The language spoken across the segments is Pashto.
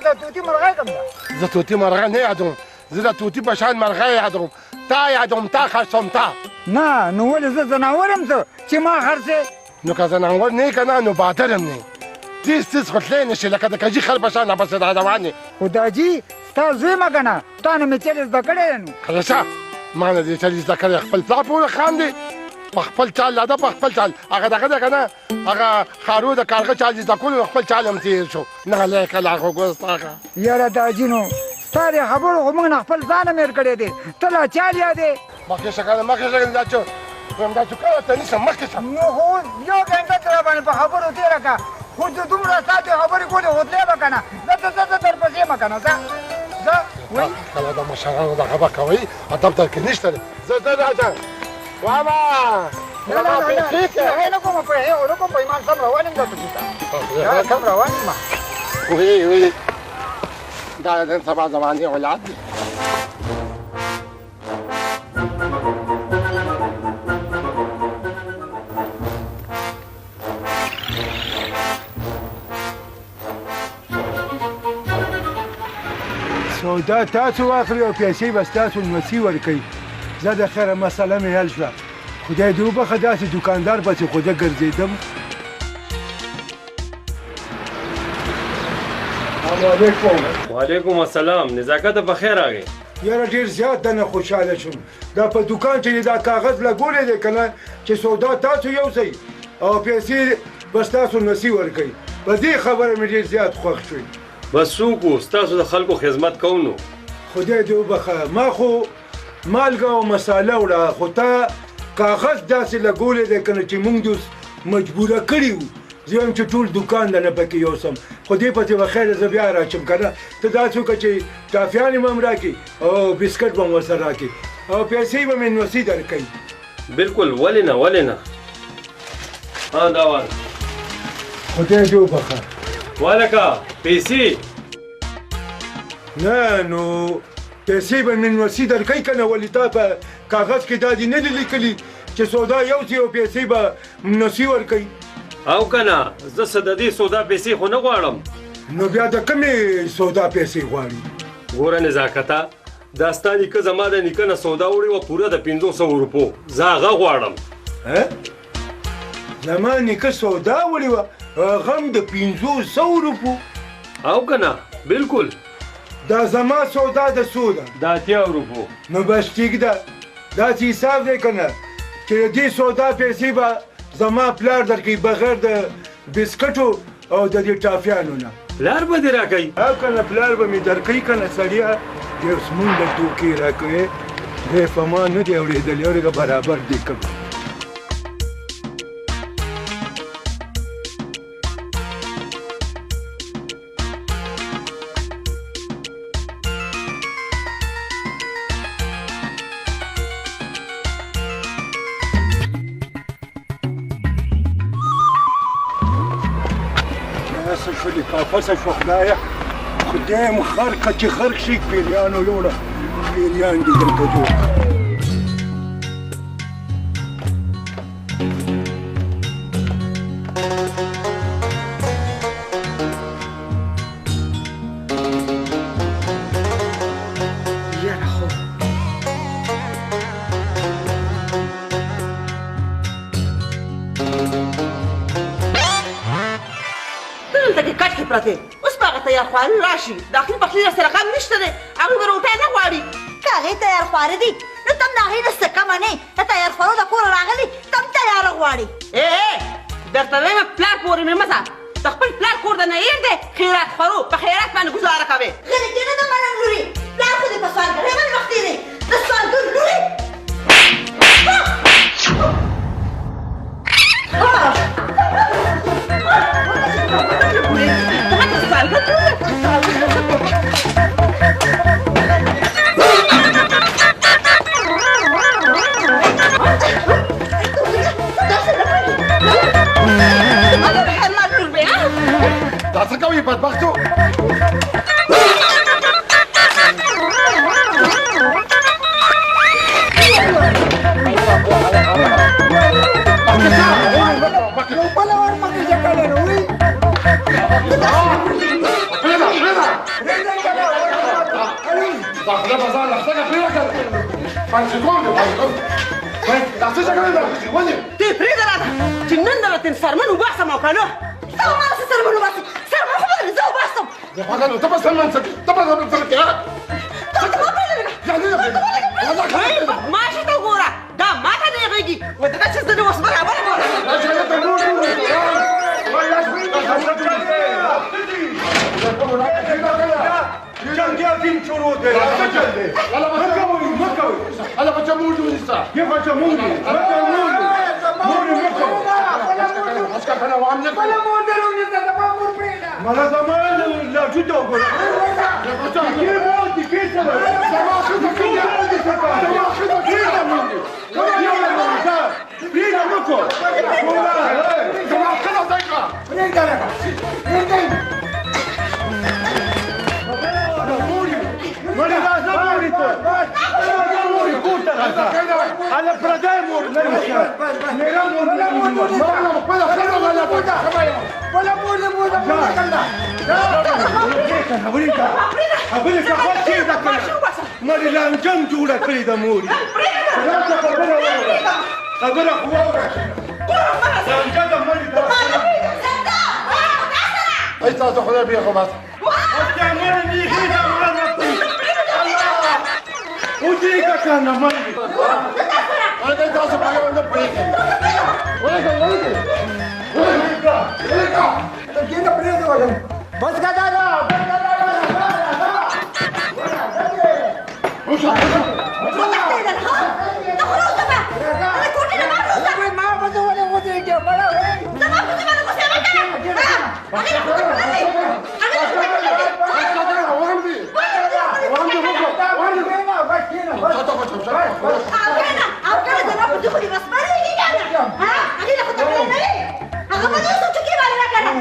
څه طوطي مرغۍ کوم ده؟ زه طوطي مرغه نه یادوم، زه د طوطي په شان مرغه یادوم. تا یادوم، تا خرڅوم تا. نه نو ولې زه ځناور یم څه چې ما خرڅې؟ نو که ځناور نه یې که نه نو بادر هم نه یې. تیز تیز خو تللی نه شې لکه د کجي خر په شان راپسې را روان یې. خو دا جي ستا زوی مه کنه، تا نه مې چلې زده کړی دی نو. کله شه ما نه دې چلې زده کړی، خپل پلار پورې خاندې په خپل چال لاده په خپل چال. هغه دغه دی که نه هغه خارو د کارغه چال دې زده کولو، خپل چال هم تېر شو. نه لیکه لا خو ګستاخه. یاره دا جي نو ستا دې خبرو خو موږ نه خپل ځان هم هېر کړی دی، ته لا چال یادې. مخکې شه که نه مخکې شه، دا چې وایم دا چې کله ته نیسم مخکې شه. نو خو اوس یو ګنټه دې راباندې په خبرو تېره کړه، خو چې دومره ستا دې خبرې کولې خو تللی به که نه. ځه ځه ځه ځه درپسې یم که نه، ځه ځه. وایي کله د مشرانو دغه به کوئ، ادب درکې نشته دی. ځه ځه راځه بابا. نه نه نه نه نه کوم په هیو نه کوم په ایمان سم روان یم درته دا سم روان یم. وی وی دا نن سبا زمانې اولاد دی. سودا تاسو واخلئ او پیسې به ستاسو لمسي ورکوي. زه د خیره مسله مې حل شوه، خدای دې وبخښه داسې دوکاندار پسې خو زه ګرځېدم. السلام علیکم. وعلیکم السلام. نزاکته په خیر راغی. یاره ډېر زیات دنه خوشحاله شوم. دا په دوکان کې دا کاغذ لګولی دی که نه چې سودا تاسو یوسئ او پیسې به ستاسو لمسي ورکوي. په دې خبره مې ډېر زیات خوښ شوی. بس څوک وو ستاسو د خلکو خدمت کوو نو. خدای دې وبخښه، ما خو مالګه او مساله وړه، خو تا کاغذ داسې لګولی دی که نه چې موږ دې اوس مجبوره کړي وو. زه وایم چې ټول دوکان دنه پکې یوسم، خو دې پسې به خیره زه بیا راشم که نه. ته داسې وکړه چې ټافیانې به هم راکړې او بسکټ به هم ورسره راکړې او پیسې به مې نوسي درکوي. بالکل، ولې نه ولې نه. ها دا واله. خدای دې وبخښه. ولکه پیسې؟ نه نو پیسې به مې نوسي درکوي که نه؟ ولې تا په کاغذ کې دا دې نه دي لیکلي چې سودا یوسي او پیسې به نوسي ورکوي؟ او که نه زه څه د دې سودا پیسې خو نه غواړم. نو بیا د کومې سودا پیسې غواړي؟ ګوره نزاکته، دا ستا نیکه زما د نیکه نه سودا وړې وه پوره د 500 روپو، زه هغه غواړم. زما نیکه سودا وړې وه هغه هم د 500 روپو؟ او که نه بالکل. دا زما سودا د څو ده؟ د 80 روپو. نو بس ټیک ده، داسې حساب دی که نه چې د دې سودا پیسې به زما پلار درکوي بغیر د بسکټو او د دې ټافیانو نه. پلار به دې راکوي؟ او که نه پلار به مې درکوي که نه سړیه. دی اوس مونږ له دوکې راکوي، دی په ما نه دی اورېدلی، اورېږه برابر دې کړم. لفافه څه شوه خدایه؟ خدای مو غرق کړه چې غرق شي پیریانو یوړه، پیریان دې درته جوړ کړه. یاره خو ته دلته کې کټ کې پرتې، اوس به هغه تیار خواري راشي، د اخلي پخلي راسره غم نشته دی، هغوی به روټۍ نه غواړي. که هغې تیار خواره دي نو ته هم د هغې نه څه کمه نه یې، د تیار خوارو د کوره راغلي ته هم تیاره غواړي. ای درته وایم پلار پورې مې مه ځه، د خپل پلار کور د نه هېر دی، خیرات خورو په خیرات باندې ګزاره کوې. غلې کېنه د ملنګ لورې، پلار خو دې په سوالګرۍ باندې وختې دی، د سوالګر لورې. دا څه کوي بدبختو؟ یو بله ور مخکې شه که نه وي. دا به ځان له څنګه پرېږده که پنځه کوم دی پنځه کوم. دا څه جګړه ده ولې؟ ته یې پرېږده راته چې نن درته سرمن وباسم او که نه؟ ته به ما څه سرمن وباسې؟ سرمن خو به درنه زه وباسم. ته به سرمن څه ته به سرمن څه کې؟ ته ما پرېږده. بدمعاشي ته وګوره، دا ماته نه غږي ودغه چې زه دې اوس برابر جنگ عظیم شروع دی. څه چل دی؟ مه کوئ مه کوئ. هله بچه مور دې ونیسه. یه بچه مور دې بچه مور دې مور دې مه کوئ. بله مور دې ونیسه، زما مور پرېږده. مله زما لاجو ته وګوره. دې مور دې کې څه وایي؟ زما ښځه کې مور دې څه کوي؟ زما ښځه پرېږده مور دې. پرېږده پرېږده مه کوه. زما ښځه ځای کړه. پرېږده لکه پرېږده. مړې راځه مورې ته، راځه مورې کور ته راځه. هله پردی مور نه نشته، میره مور نه نشته. بله مور دې مور دې مور کړه. خبرې خبرې که خوښ کېده که نه مړې لانجه هم جوړه کړې ده مورې. راځه خبره واوره، خبره خو واوره. لانجه ده مړې ده. ای تاسو خدای بېخو بس. ودرېږه که نه مړ دې. تاسو په هغه باندې پوهېږئ. ولېږئ ولېږئ ولېږه ولېږه. ته کېنه پرېږده وژم. بس که دادا بس که دادا. وشه وتښتېدل ها؟ ته خو راوځه به له کوټې نه بهر راوځه. ما به زه ولې ودرېږم مړه؟ زما ښځې باندې غوسه مه کوه. هغې له خو ته پلن دی، هغې له خو ته پلن دی. او کنه زما په ځخو دې بس پرېږي که نه؟ ها هغې له خو ته پلن نه وي، هغه به نور څوک چوکې باندې راکنه.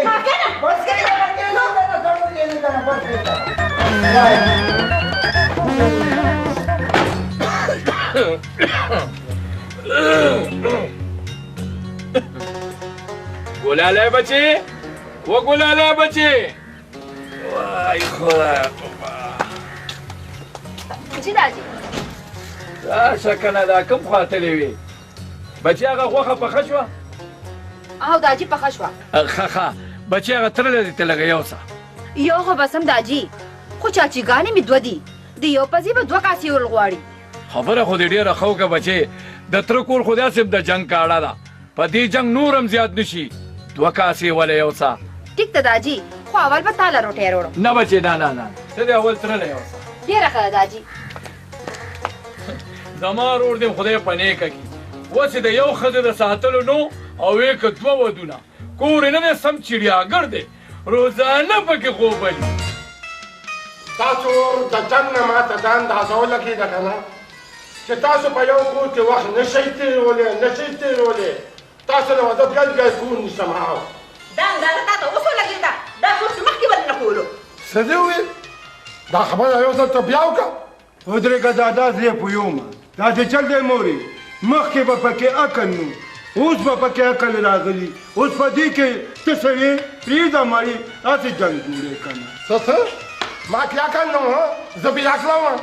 ها کنه بس کنه. ګلالی بچې و ګلالی بچې. وای خدای جی داجی راشه که نه دا کوم خوا تللی وې بچې؟ هغه غوښه پخه شوه؟ او داجي پخه شوه. ښه ښه بچې هغه ترلی دی ته لږه یوسه. یو خو به سم داجي، خو چاچیګانې مې دوه دي، د یو په ځای به دوه کاسې ورل غواړي. خبره خو دې ډېره ښه وکړه بچې، د تره کور خو داسې هم د جنګ کاړه ده، په دې جنګ نور هم زیات نه شي. دوه کاسې ولې یوسه. ټیک ده داجي، خو اول به تا له روټۍ راوړم. نه بچې نه نه نه، ته دې اول تره له یوسه. ډېره ښه ده داجي. زما ورور دې خدای په نیکه کړي، اوس یې د یو ښځې د ساتلو نو او یې که دوه ودونه، کور یې نه دی سم چړیاګر دی، روزانه پکې خوبلي. تاسو د جنګ نه ماته دا اندازه ولګېده که نه چې تاسو په یو کور کې وخت نه شئ تېرولی، نه شئ تېرولی. تاسو له زه بیا بیا کور نیسم. هاو دا اندازه تا ته اوس ولګېده، دا سوچ مخکې ولې نه کولو؟ څه دې وویل؟ دا خبره یو ځل ته بیا وکړه. ودرېږه دادا، زه یې پوهوم. دا چې چل دی مورې، مخکې به پکې عقل نو، اوس به پکې عقل راغلی. اوس په دې کې ته څه وې؟ پرېږده مړې هسې جنګ جوړې که نه. څه څه؟ ما کې عقل نه و، زه بې عقله وم.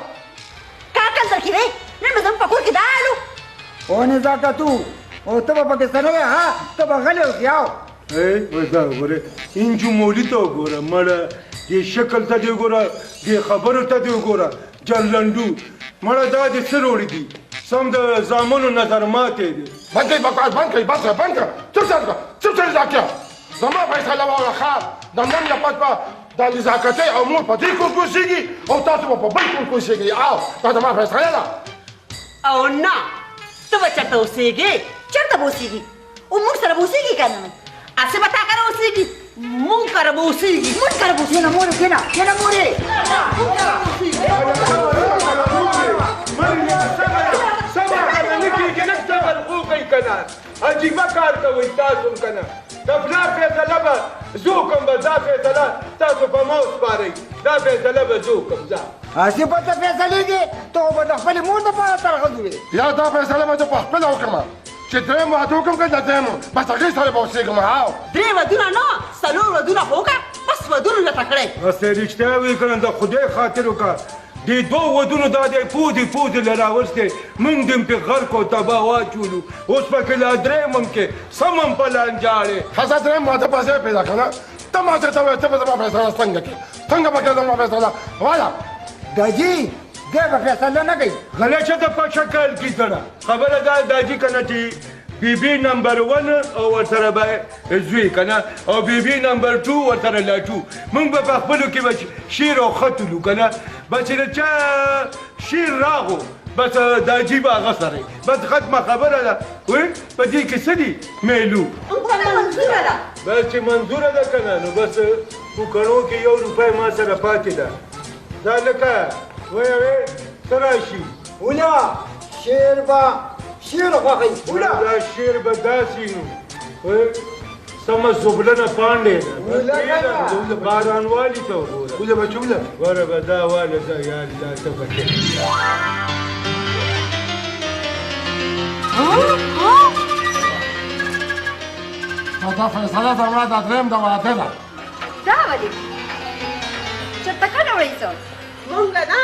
که عقل درکې وی نن به زموږ په کور کې دا حال و. او نزاکتو او ته به پکې څه نه وې؟ ها ته به غلی اوسې. او ای وځه وګوره انجو مولي ته وګوره مړه، دې شکل ته دې وګوره، دې خبرو ته دې وګوره، جرلنډو مړه دا دې څه روړي دي؟ سم د زامنو نظر ماتې دی. بند کړئ بکواس، بند کړئ، بس بند کړه. څه چل کړه، څه چل ځاکیه؟ زما فیصله واوره ښه، د نن نه پس به د نزاکتۍ او مور په دې کور کې اوسېږي او تاسو به په بل کور کې اوسېږئ. او دا زما فیصله ده. او نه ته به چېرته اوسېږې؟ چېرته به اوسېږي؟ او موږ سره به اوسېږي که نه؟ نو هسې به تا کره اوسېږي، مونږ کره به اوسېږي. مونږ کره به اوسېږي. کېنه مورې کېنه، کېنه مورې. صبر کنه نه کېږي، لږ صبر خو وکړئ که نه. عجیبه کار کوئ تاسو هم که نه. د پلار فیصله به زه وکړم، به دا فیصله تاسو په ما وسپارئ، دا فیصله به زه وکړم. ځه هسې به ته فیصلې دي، ته خو به د خپلې مور دپاره ترخه وې. یا دا فیصله به زه په خپله وکړم چې درېیم واده وکړم که نه درېیم، بس هغې سره به اوسېږم. هاو درې ودونه نه، څلور ودونه خو وکړه، بس ودونه لته کړی. بس رښتیا وایي که نه، د خدای خاطر وکړه. دې دوو ودونو دا دی پوزې پوزې له راوستې، موږ دې هم پرې غرق او تباه واچولو، اوس پکې لا درېیم هم کې سم هم په لانجاړې. ښځه درېیم واده په ځای پیدا که نه، ته ما ته وایې ته به زما فیصله څنګه کړې، څنګه به کړې زما فیصله؟ وایه. داجي دی به فیصله نه کوي. غلی شه ته په شکل کې سره خبره دا داجي که نه چې بی بی نمبر 1 او ورسره به زوی که نه، او بی بی نمبر 2 ورسره لاټو. موږ به په خپلو کې به شعر او خط ولو که نه، به چې د چا شعر راغو بس داجي به هغه سره، بس ختمه خبره ده. وایي په دې کې څه دي میلو؟ منظوره ده. بس چې منظوره ده که نه نو بس پوکڼو کې 1 روپۍ ما سره پاتې ده. دا لکه وایه وې څه راشي؟ ولا شعر به شعر خوښوي. ولا دا شعر به داسې نو سمه زبلنه پاڼې ده، بارانوالي ته وګوره. وله بچو وله. ګوره به دا واله دا یا الله ته پکې. دا فیصله زما دا درېیم د واده ده. دا ولې چېرته کډه وړئ څه؟ مونږ نه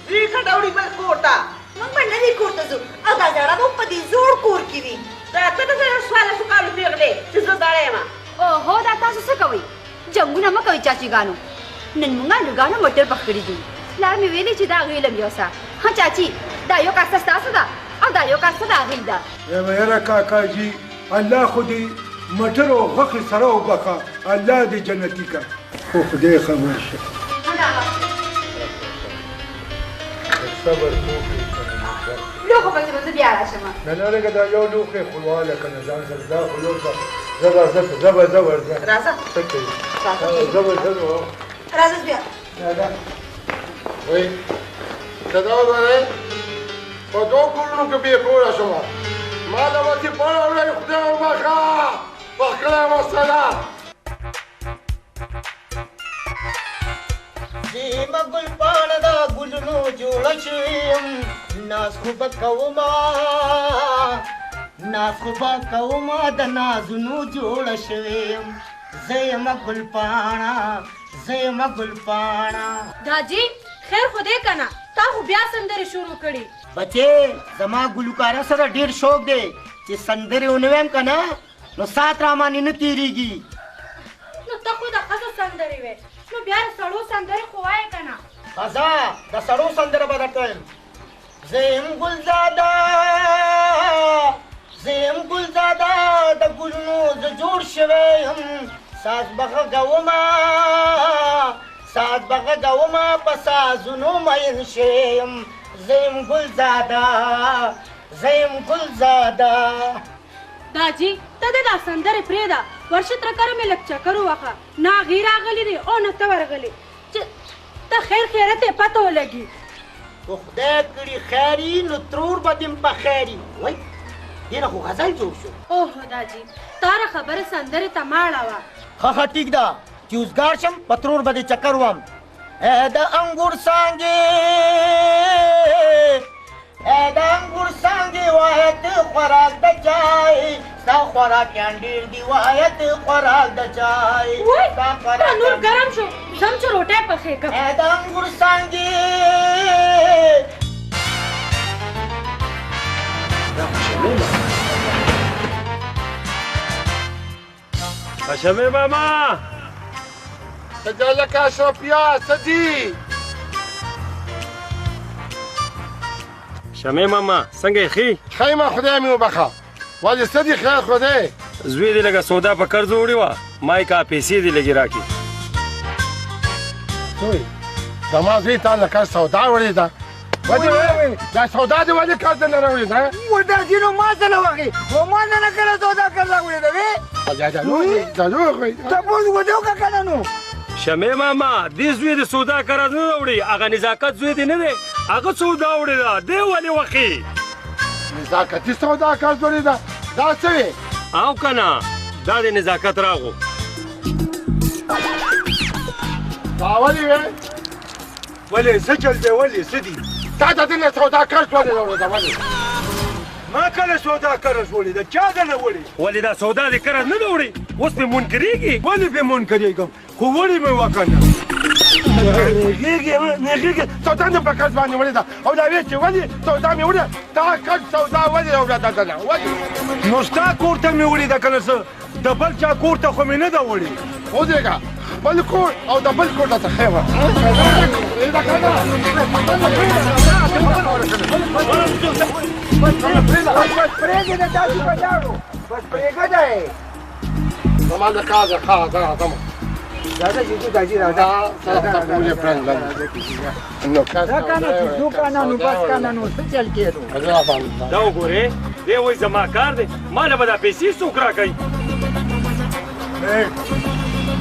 دوی کډه وړي بل کور ته. موږ به نوي کور ته ځو او دا زاړه به په دې زوړ کور کې وي. دا ته د 14 کالو پېغلې چې زه زړه یم. اوهو دا تاسو څه کوئ؟ جنګونه مه کوئ چاچیګانو. نن موږ آلوګانو مټر پخ کړي دي. پلار مې ویلي چې دا هغوی لم یوسه. ها چاچي دا یو کاسه ستاسو ده او دا یو کاسه د هغوی ده. یاره کاکاجي الله خو دې مټر او غوښې سره وبخښه، الله دې جنتي کړه. خو خدای خبر شه. صبر وکړئ. لوښو پسې به زه بیا راشم. نه نه لږه دا یو لوښی خو واله که نه ځان سره دا خو یو څه. زه به زه زه به زه ورځم. راځه. څه کوې؟ زه به زه راځه بیا. راځه. وایي که دا وګورئ په دوو کورونو کې بې کوره شوم. ما له وظیفه راوړی خدای وبخښه پخ کړی مسله. زما ګل پاڼه د ګلونو جوړه شوې یم، ناز خو به کومه ناز خو به کومه د نازونو جوړه شوې یم. زه یمه ګل پاڼه زه یمه ګل پاڼه. داجي خیر خو دی که نه، تا خو بیا سندرې شروع کړي. بچې زما ګلوکاره سره ډېر شوق دی چې سندرې ونه وایم که نه نو ساعت رامانې نه تېرېږي. نو ته خو د ښځو سندرې وې، نو بیا د سړو سندرې خو وایې که نه؟ ښځه د سړو سندره به درته وایم. زه یم ګلزاده زه یم ګلزاده د ګلونو زه جوړ شوی یم، ساز به غږومه ساز به غږومه په سازونو میین شوی یم. زه یم ګلزاده زه یم ګلزاده. داجي ته دې دا سندرې پرېږده، ورشه تره کره مې لږ چکر ووهه. نه هغې راغلي دي او نه ته ورغلې، چې ته خیر خیرت یې پته ولګي. که خدای کړي خیر وي نو ترور به دې هم په خیر وي. وایي دې نه خو غزل جوړ شو. اوهو داجي تاره خبرې سندرې ته مه اړوه. ښه ښه ټیک ده چې اوزګار شم په ترور به دې چکر وم. ای د انګور څانګې ای د انګور څانګې وایه ته خوراک د چای، ستا خوراکیان ډېر دي وایه ته خوراک د چای. وای تنور ګرم شو، ځم چې روټۍ پخې کړم. ای د انګور څانګې. هاشمې ماما څه دی لکه اشرفیا څه دي؟ شمې ماما څنګه یې ښې؟ ښه یمه خدای مې وبخښه. ولې څه دي خیر خو دی؟ زوی دې لږه سودا په قرض وړې وه، ما یې که پیسې دې لږې راکړې. زوی زما زوی تا له قرض سودا وړې ده، ولې دا سودا دې ولې قرض نه راوړې ده؟ و دا ځینو ما څه نه وغي و ما نه نه کله سودا قرض راوړې ده وې؟ تپوس خو دې وکړه که نه نو. شمې ماما دې زوی دې سودا قرض نه راوړي، هغه نزاکت زوی دې نه دی، هغه سودا وړې ده، دی ولې وخي؟ نزاکتي سودا قرض وړې ده، دا څه وې؟ او که نه دا د نزاکت راغو. دا ولې وې؟ ولې څه چل دی؟ ولې څه دي؟ تا د دې نه سودا قرض ولې راوړې ده؟ ولې؟ ما کله سودا قرض وړې ده؟ چا ده نه وړې؟ ولې دا سودا دې قرض نه ده وړې؟ اوس پرې منکرېږي. ولې پرې منکرېږم؟ خو وړې مې وه که نه. نېغېږي نېغېږي. سودا مې په قرض باندې وړې ده او دا ویې چې ولې سودا مې وړې، تا قرض سودا ولې راوړه دلته؟ ولې؟ نو ستا کور ته مې وړې ده که نه؟ څه د بل چا کور ته خو مې نه ده وړې. ودرېږه، خپل کور او د بل کور ته ښه وه. بس پرېږده د تاسو په لاړو، بس پرېږده یې. زما د کار ده، ښه ده، راځم. راځه چې ځو داجي، راځه. نو دا که نه چې ځو که نه نو بس که نه، نو څه چل کېدو؟ دا وګورې، دی وایي زما کار دی، ما له به دا پیسې څوک راکوي؟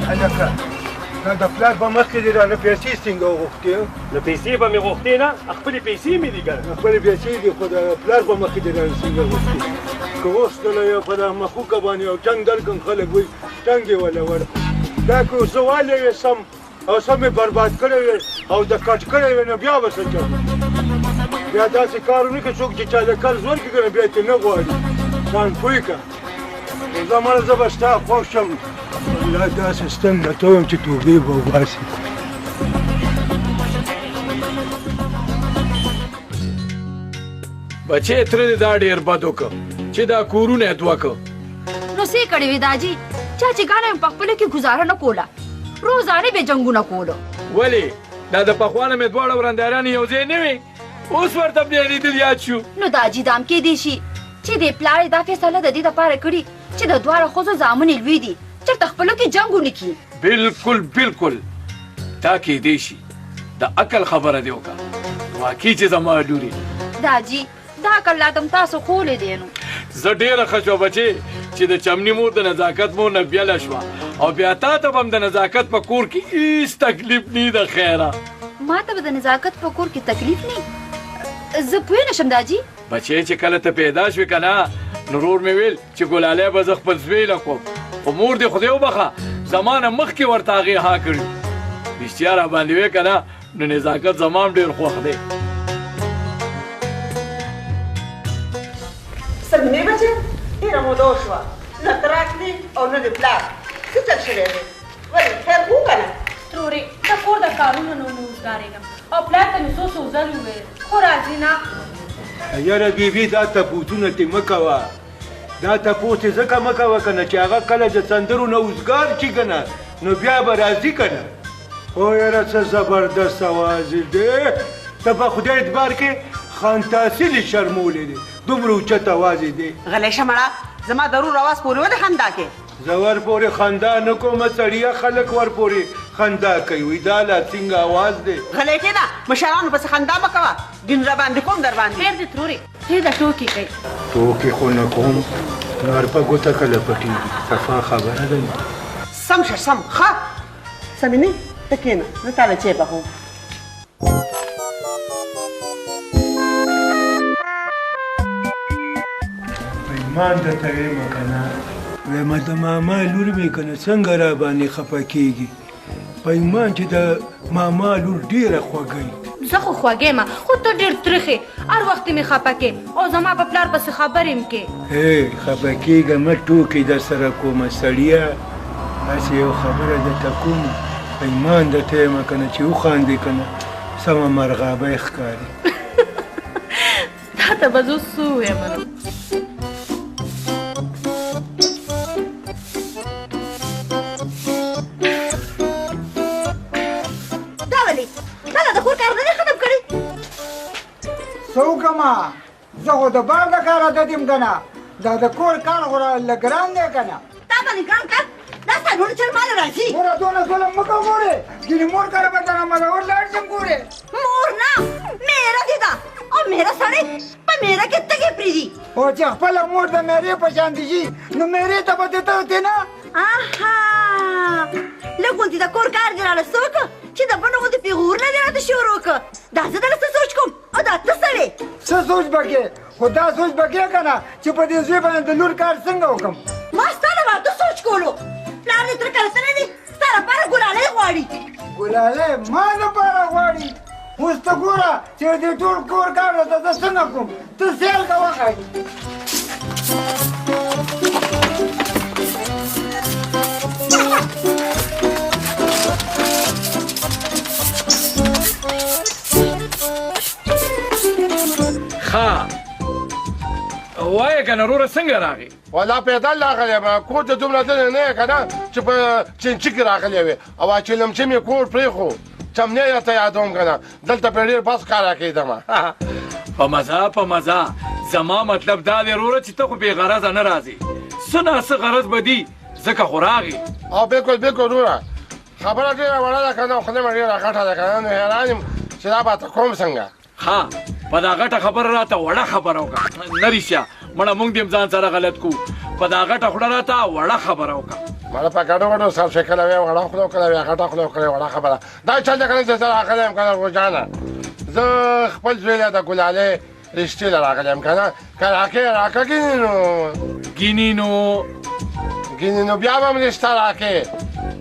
هلکه، دا د پلار په مخ کې دې رانه پیسې څنګه وغوښتې؟ نو پیسې به مې غوښتې نه، خپلې پیسې مې دي که نه. خپلې پیسې دي، خو د پلار په مخ کې دې رانه څنګه غوښتې؟ که اوس دله یو په دا مخوکه باندې یو ټنګ درکړم، خلک وایي ټنګ یې وله ورکړو. دا که زه والی وې سم او سم یې برباد کړی وې او د کټ کړی وې، نو بیا به څه چل؟ بیا داسې کار ونه کړي څوک چې چا له قرض ورکړي که نه، بیا ترې نه غواړي. ځان پوه کړه. زه مړه، زه به ستا خوښ شم. والله داسې ستن درته وایم چې توبې به وباسي. بچې، تره دې دا ډېر بد وکړ چې دا کورونه یې دوه کړ. نو څه یې کړې وې داجي؟ چاچیګانو مې په خپلو کې ګزاره نه کوله، روزانه به جنګونه کولو. ولې دا د پخوا نه مې دواړه ورندارانې یو ځای نه وې، اوس ورته بیا لیدل یاد شو. نو داجي، دام کېدی شي چې دې پلار یې دا فیصله د دې دپاره کړي چې د دواړو ښځو زامن یې لوی دي، چېرته خپلو کې جنګ ونه کړي. بالکل بالکل، دا کېدی شي. د عقل خبره دې وکړه، واقعي چې زما لورې. داجي، دا عقل لا تم تاسو ښولی دی. نو زه ډېره ښه شوه بچې چې د چمني مور د نزاکت مور نه بیله شوه، او بیا تا ته به هم د نزاکت په کور کې هیڅ تکلیف نه د خیره. ما ته به د نزاکت په کور کې تکلیف نه؟ زه پوه نه شم داجي. بچې، چې کله ته پیدا شوې که نه، نو ورور مې ویل چې ګلالۍ به زه خپل زوی له کوم، خو مور دې خدای وبخښه زما نه مخکې ورته هغې ها کړي. رښتیا را باندې وې که نه، نو نزاکت زما هم ډېر خوښ دی. سمینې بچې، ډېره موده وشوه، نه ته راتلې او نه دې پلار. څه چل شوی دی؟ ولې، خیر خو که نه؟ ترورې، د کور د کارونو نه نه وزګارېږم او پلار ته مې څو څو ځل وویل خو راځي نه. یاره بیبي، دا تپوسونه ترې مه کوه. دا تپوس ترې ځکه مه کوه که نه چې هغه کله د سندرو نه وزګار شي که نه، نو بیا به راځي که نه. او یاره، څه زبردست اواز یې دی! ته په خدای اعتبار کې خان تحصیل یې شرمولی دی، دومره اوچت اواز یې دی. غلی شه مړه، زما د ورور اواز پورې ولې خندا کې؟ زه ورپورې خندا نه کوم سړیه، خلک ورپورې خندا کوي، وایي دا لا څنګه اواز دی. غلی کښېنه، مشرانو پسې خندا مه کوه، دین را باندې کوم در باندې. خیر دی ترورې، پرېږده ټوکې کوي. ټوکې خو نه کوم، نور په ګوته کله پټېږي، صفا خبره ده. سم شه سم. ښه سمینې، ته کښېنه، زه تا له چای پخوم. په ایمان درته وایم که نه، وایم د ماما لور مې که نه څنګه را باندې خفه کېږي. په ایمان چې د ماما لور ډېره خوږه وي. زه خو خوږه یم، خو ته ډېر تریخ یې، هر وخت مې خفه کې او زما په پلار پسې خبرې هم کې. ای خفه کېږه مه، ټوکې در سره کومه سړیه، هسې یو خبره درته کوم. په ایمان درته وایم که نه چې وخاندې که نه، سمه مرغابۍ ښکاري. تا ته به زه څه ووایم نو؟ دا ولې تا لا د کور کار نه دی ختم کړی؟ څه وکړم، زه خو د بار د کار عادت یم که نه، دا د کور کار خو لږ ګران دی که نه. تا باندې ګران کار؟ دا ستا لوڼه چل ماله راځي. ګوره، دونه ظلم مه کوه ګورې، ګینې مور کره به درنه مزور لاړ شم ګورې. مور نه، میره دې ده، او میره سړی په میره کې تږی پرېږدي. او چې خپله مور د میرې په شان دي شي، نو میرې ته به دې ته ورتې نه. اها، لږ غوندې د کور کار دې راله څه وکړه چې د بڼو غوندې پېغورونه دې راته شروع کړه. دا زه درله څه سوچ کوم او دا ته څه وې؟ څه سوچ به کې، خو دا سوچ به کې که نه چې په دې زوی باندې د لور کار څنګه وکړم. ما ستا د واده سوچ کولو. پلار دې تره کله تللی دی، ستا لپاره ګلالۍ غواړي. ګلالۍ ما لپاره غواړي؟ اوس ته ګوره چې دې ټول کور کار راته زه څنګه کوم. ته سیل کوه ښایي. وایه که نه وروره څنګه راغی؟ ولا پیدل راغلی یم، کور ته دومره دننه نه یې که نه چې په چینچي کې راغلی وې، او چیلمچي مې کور پرېښو، چمنې درته یادوم که نه، دلته پرې ډېر بس ښکاره کېدم. په مزه په مزه، زما مطلب دا دی وروره چې ته خو بې غرضه نه راځې، څه نا څه غرض به دي ځکه خو راغی. او بلکل بلکل وروره، خبره ډېره وړه ده که نه، خوله مې ډېره غټه ده که نه، نو حیران یم چې دا به ته کوم څنګه. ښه په دا غټه خبره راته وړه خبره وکړه، نه رښتیا مړه موږ دې هم ځان سره غلط کو، په دا غټه خوله راته وړه خبره وکړه. مړه په ګډو ګډو سر شي، کله وې وړه خوله کله وې غټه خوله کله وړه خبره، دا چل دی که نه چې زه راغلی یم که نه ورور جانه، زه خپل زوی له د ګلالۍ رشتې له راغلی یم که نه، که راکې راکه ګینې نو ګینې نو بیا به هم رشته راکې،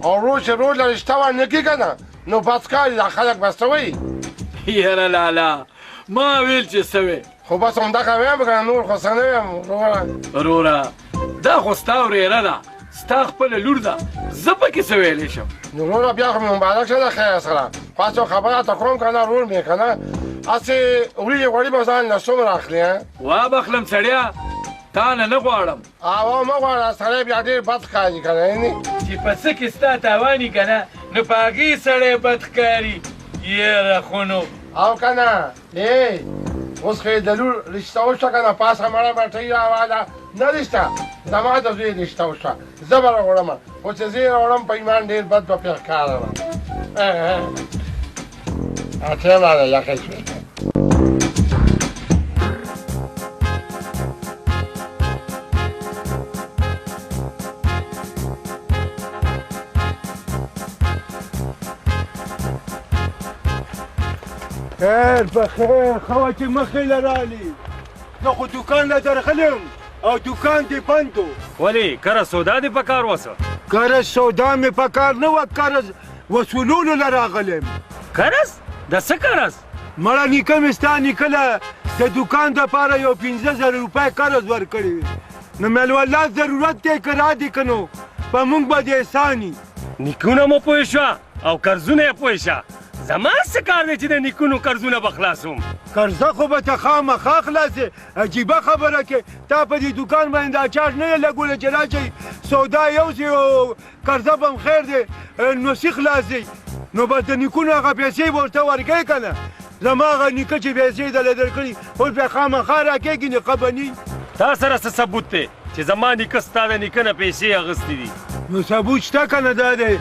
او ورور چې ورور له رشته ورنه کړي که نه نو بس کار دا خلک به څه وایي؟ یاره لالا ما ویل چې څه وې، خو بس همدغه وایم که نه نور خو څه نه وایم وروره. وروره دا خو ستا ورېره ده، ستا خپله لور ده، زه پکې څه ویلی شم؟ نو وروره بیا خو مې مبارک شه د خیر سره، خو هسې خبره راته کوم که نه ورور مې که نه، هسې وریجې غوړي به ځان له څومره اخلې؟ وا به اخلم سړیه، تا نه نه غواړم. او مه غواړه سړی بیا ډېر بد ښکاري که نه، یعنې چې په څه کې ستا تاواني که نه نو په هغې سړی بد ښکاري. یاره خو نو او که نه ای اوس خو یې د لور رشته وشوه که نه، پاسه مړه بټۍ راواله، نه رشته زما د زوی رشته وشوه، زه به راوړم، خو چې زه یې راوړم په ایمان ډېر بد به پرې ښکارم. اټې راغی یخې شوې. خیر په خیر، ښه وه چې مخې له رالې، زه خو دوکان له درغلی یم او دوکان دې بند و. ولې کره سودا دې په کار وسه؟ قرض سودا مې په کار نه وه، قرض وصولولو له راغلی یم. قرض؟ د څه قرض؟ مړه نیکه مې ستا نیکه له د دوکان دپاره یو 5000 روپۍ قرض ورکړې وې، نو مې والله ضرورت دی که را دې که نو په موږ به دې احسان وي. نیکونه مو پوه شوه او قرضونه یې پوه شه، زما څه کار دی چې د نیکونو قرضونه به خلاصوم؟ قرضه خو به ته خامخا خلاصې، عجیبه خبره کې تا په دې دوکان باندې دا چارج نه دی لګولی چې راشئ سودا یوسي او قرضه به هم خیر دی نو څه خلاصوي، نو بس د نیکونو هغه پیسې به ورته ورکوې که نه؟ زما هغه نیکه چې پیسې درله درکړي اوس بیا خامخا راکېږي نو ښه به نه. تا سره څه ثبوت دی چې زما نیکه ستا د نیکه نه پیسې اخیستې دي؟ نو ثبوت شته که نه؟ دا دی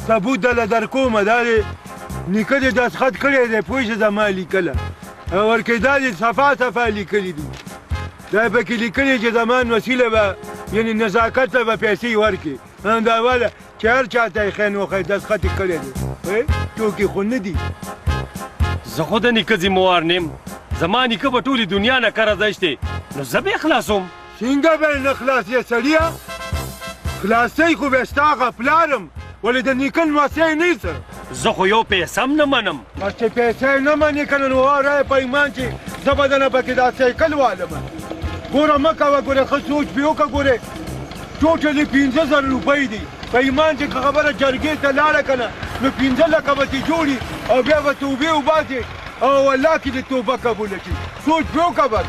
ثبوت درله درکومه، دا دی نیکه دې دستخط کړی دی، پوه شې زما لیکله ورکې، دا دې صفا صفا لیکلي دي، دا پکې لیکلي چې زما نوسیله به یعنې نزاکت ته به پیسې ورکړي، دا واله چې هر چا ته یې خیر وښیي دستخط یې کړی دی، ټوکې خو نه دي. زه خو د نیکه ذمهوار نه یم، زما نیکه به ټولې دنیا نه قرض ایستې نو زه به یې خلاصوم. څنګه به یې نه خلاصې سړیه؟ خلاصوي خو به ستا هغه پلار هم، ولې د نیکه لمسی نه یې څه؟ زه خو یو پیسه هم نه منم. بس چې پیسې یې نه منې که نه نو واره په ایمان چې زه به درنه پکې دا سایکل والم. ګوره مه کوه، ګوره ښه سوچ پرې وکړه، ګوره ټوټلې 5000 روپۍ دي، په ایمان چې که خبره جرګې ته لاړه که نه نو 5 لکه به ترې جوړي او بیا به توبې وباسې او الله کې دې توبه قبوله شي. سوچ پرې وکړه بس.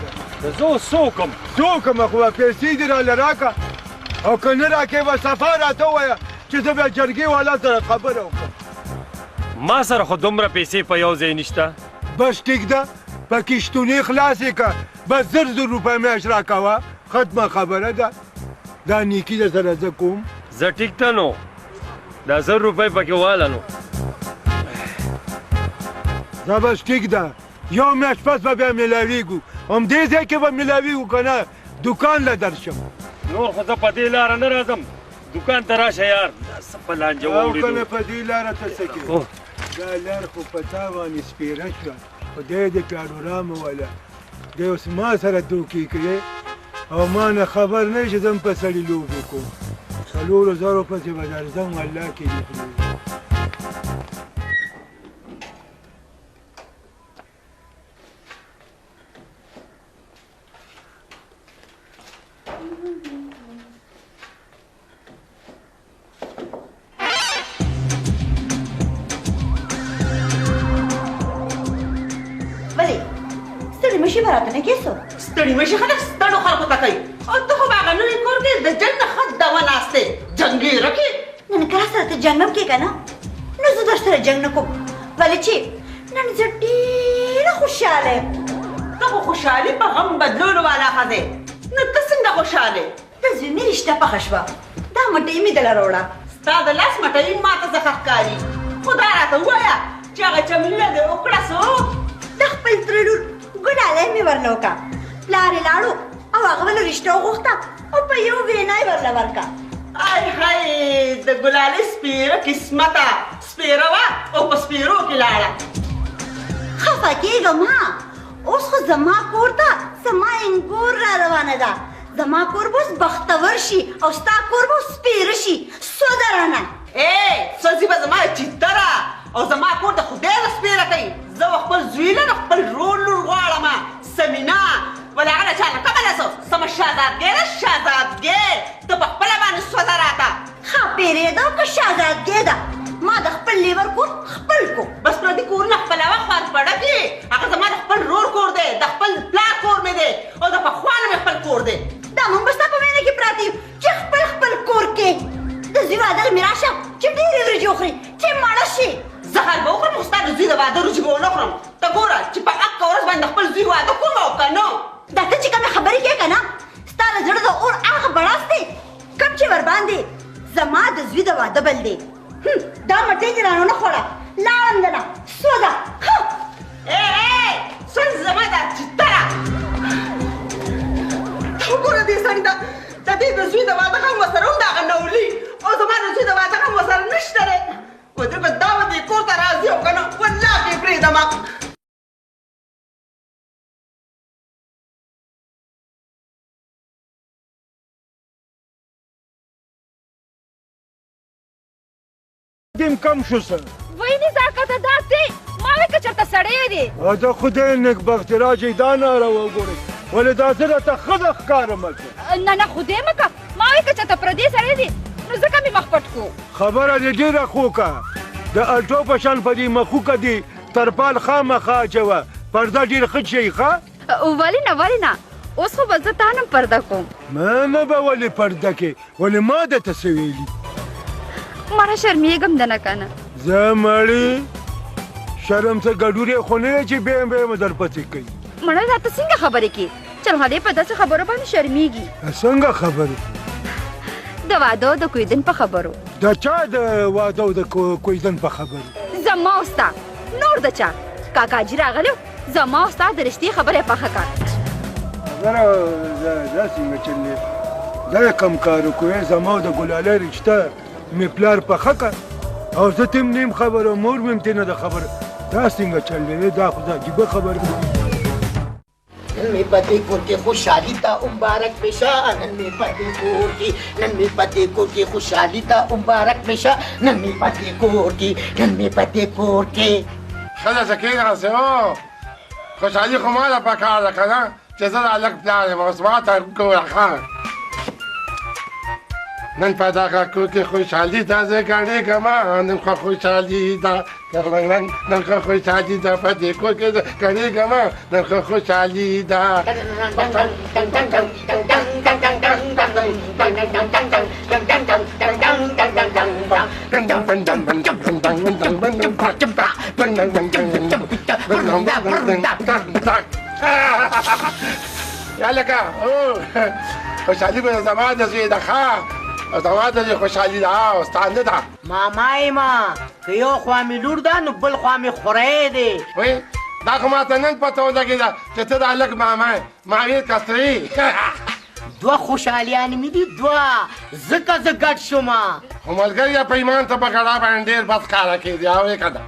زه اوس څه وکړم؟ څه وکړم خو به پیسې دې راله راکړه، او که نه راکې به صفا راته ووایه چې زه بیا جرګې والا سره خبره وکړم. ما سره خو دومره پیسې په یو ځای نشته. بس ټیک ده، په کښتونې خلاصې که، بس 1000 روپۍ میاشت راکوه، ختمه خبره ده. دا نیکي در سره زه کوم. زه ټیک ده نو دا 1000 روپۍ پکې واله نو. دا بس ټیک ده، یو میاشت پس به بیا میلاویږو، همدې ځای کې به میلاویږو که نه دوکان له درشم. نور خو زه په دې لاره نه راځم، دوکان ته راشه یار، دا څه په لانجه واوړېدو. او که نه په دې لاره ته څه کوې؟ دا لار خو په تا باندې سپېره شوه، خدای دې پې اډورامه واله، دی اوس ما سره دوکې کوي او ما نه خبر نه چې زه هم په سړي لوبې کوم. 4000 پسې به درځم، الله کې دې پرېږدي. ولې ستړي مشي به راته نه کېسو؟ ستړي مشي خلک ستړو خلکو ته کوي، او ته خو به هغه نوي کور کې د جنګ نه ښه دوا ناست دی، جنګېره کې. نن که راسره ته جنګ هم کې که نه، نو زه در سره جنګ نه کوم، ولې چې نن زه ډېره خوشحاله یم. ته خو خوشحالي په غم بدلولو والا ښځه، نو ته څنګه خوشحاله؟ د زوی مې رشته پخه شوه، دا مټۍ مې دله راوړه. ستا د لاس مټۍ ماته څخه ښکاري، خو دا راته ووایه چې هغه چمنونه دې وکړه څو؟ د خپل تره لور ګلالۍ مې ورله وکړه، پلار یې لاړو او هغه ول رشته وغوښته او په یو وینا یې ورله ورکړه. آی های د ګلالۍ سپېره قسمته، سپېره وه او په سپېرو کې لاړه. خفه کېږه مه، اوس خو زما کور ته زما انګور را روانه ده، زما کور به اوس بختور شي او ستا کور به اوس سپېره شي. سوده رانه. ای سوځي به زما چیتره او زما کور د خدای له سپېره کوي. زه به خپل زوی له خپل ورور لور غواړم، سمینا. ولې هغه له چا نه کمه ده؟ سمه شهزادګۍ ده، شهزادګۍ. ته په خپله باندې سوځه راته. ښاپېرې ده که شهزادګۍ ده، ما د خپل لیور کور خپل کو. بس پردي کورونه خپلوه خوار پړه کې، هغه زما د خپل ورور کور دی، د خپل پلار کور مې دی، او د پخوا نه مې خپل کور دی. دا مونږ به ستا په مینه کې پراته یو چې خپل خپل کور کې. د زوی واده له مې راشه چې ډېرې وریجې وخوري چې مړه شي. زهر به وخورم خو ستا د زوی د واده وریجې به ونه خورم. ته ګوره چې په اکه ورځ باندې خپل زوی واده کوم او که نه. دا ته چې کومې خبرې کوې که نه، ستا د زړه د اور هغه بړاس دی کوم چې ورباندې زما د زوی د واده بل دی. دا مټۍ دې رانه ونه خوړه، لاړم درنه سوځه. ای سوځ زما دا چیتره. ته وګوره دې سړي ته، د دې د زوی د واده غم ورسره هم د هغه نولي، او زما د زوی د واده غم ورسره نشته دی. ودې به دا به دې کور ته راځي او که نه، والله که یې پرېږدم. دیم کم شو سر. وای نزاکته دا دی، ما وی که چېرته سړی دی. دا خدای نېکبختي راجئ، دا ناره وګورئ، ولې دا زه راته ښځه ښکارم که؟ نه نه خدای مه که، ما وی که چېرته پردی سړی دی، نو ځکه مې مخ پټ کړو. خبره دې ډېره ښه وکړه، د الټو په شان په دې مخوکه دې ترپال خامخا اچوه، پرده ډېر ښه شي. ښه ولې نه ولې نه، اوس خو به زه تا نه پرده کوم. ما نه به ولې پرده کې، ولې ما درته څه ویلي؟ مړه شرمېږم دنه که نه. زه مړې شرم څه ګډورې خو نه دی چې بیا بیا مې درپسې کوي. مړه راته څنګه خبرې کوې؟ چلغلې په داسې خبرو باندې شرمېږي. څنګه خبرې؟ د واده او د کویدن په خبرو. د چا د واده او د کویدن په خبرو؟ زما او ستا، نور د چا؟ کاکاجي راغلی، زما او ستا د رشتې خبره یې پخه کړه. زه دا څنګه چل دی؟ دا کوم کار وکړو؟ زما او د ګلالۍ رشته مې پلار پخه کړه او زه ترې هم نه یم خبر او مور مې هم ترې نه ده خبر. دا څنګه چل دی؟ دا خو عجیبه خبره ده. نن مې په دې کور کې خوشحالي ته مبارک مې شه، نن مې په دې کور کې، نن مې په دې کور کې خوشحالي ته مبارک مې شه، نن مې په دې کور کې، نن مې په دې کور کې. ښځه څه کېناستې؟ هو خوشحالي خو ما له پکار ده که نه، چې زه د هلک پلار یم، اوس ما ته ګوره. ښه نن په دغه کور کې خوشحالي ده، زه ګډېږم. نن خو خوشحالي ده، نن خو خوشحالي ده، په دې کور کې زه ګډېږم. نن خو خوشحالي ده. یا لکه خوشحالي به زما د زوی ده، ښه زما د زوی خوشحالي ده او ستا نه ده. ماما یې ما که یو خوا مې لور ده نو بل خوا مې خوری دی. وایي دا خو ماته نن پته ولګېده چې ته د هلک ماما یې. ما ویل که تره. دوه خوشحالیانې مې دي دوه، ځکه زه ګډ شوم. خو ملګریه په ایمان ته په ګډا باندې ډېر بد ښکاره کېدې او که نه،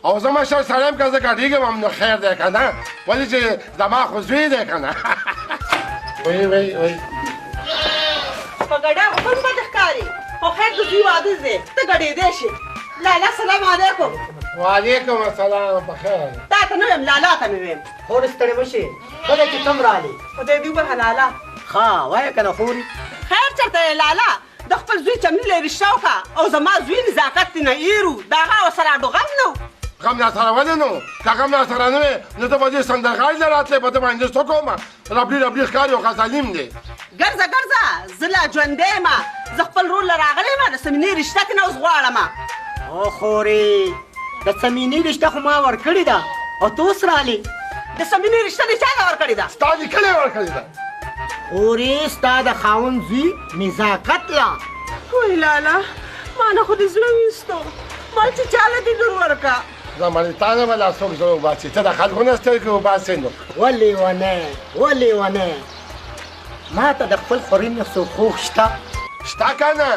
او زه مشر سړی یم، که زه ګډېږم هم نو خیر دی که نه، ولې چې زما خو زوی دی که نه. وایي وایي وایي په ګډا خو هم بد ښکاري، خو خیر د زوی واده دی، ته ګډېدی شې. لالا سلام علیکم. وعلیکم السلام، بخیر. تا ته نه وایم، لالا ته مې ویم. خورې ستړې مه شې، ښه ده چې ته هم رالې. خدای دې وبخښه لالا. ښه وایه که نه خورې؟ خیر چېرته یې لالا، د خپل زوی چمني له یې رشته وکړه او زما زوی نزاکت ترې نه هېر و، د هغه ورسره اډو غم نه و. غم را سره ولې نو؟ که غم را سره نه وی نو زه به دې سندرغاړي له راتلی په ده باندې څه کوم؟ ربړي ربړي ښکاري او غزالیم دی. ګرځه ګرځه، زه لا ژوندی یم، زه خپل ورور له راغلی یم، د سمینې رشته ترېنه اوس غواړم. او خورې، د سمینې رشته خو ما ورکړې ده او ته اوس رالې. د سمینې رشته دې چا له ورکړې ده؟ ستا لیکلې ورکړې ده. خورې، ستا د خاوند زوی نزاکت لا. وای لالا، ما نه خو دې زړه ویستو، ما چې چا له دې لور ورکړه. زمانې تا نه به لا څوک زړه وباسي، ته د خلکو نه سترګې وباسې نو. ولې ونه، ولې ونه، ما ته د خپل خورې نه څوک خوښ شته؟ شته که نه؟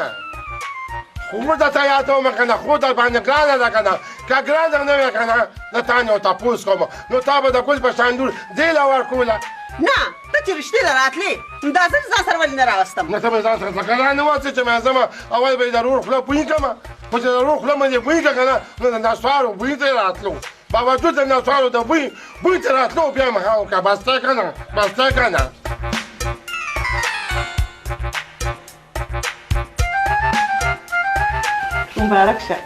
خور درته یادوم که نه، خور در باندې ګرانه ده که نه؟ که ګرانه نه وی که نه، له تا نه یو تپوس کوم، نو تا به د ګل په شان لور دې له ورکوله. نه، ته چې رشتې له راتلې نو دا زه ځان سره ولې نه راوستم؟ نه، ته به ځان سره ځکه رانه وستې چې مې ځمه اول به یې د ورور خوله بوی کړم، خو چې د ورور خوله مې دې بوی کړه که نه، نو د نسوارو بوی ته یې راتلو، باوجود د نسوارو د بوی بوی ته راتلو بیا مې ها وکړه، بس دی که نه، بس دی که نه. مبارک شه.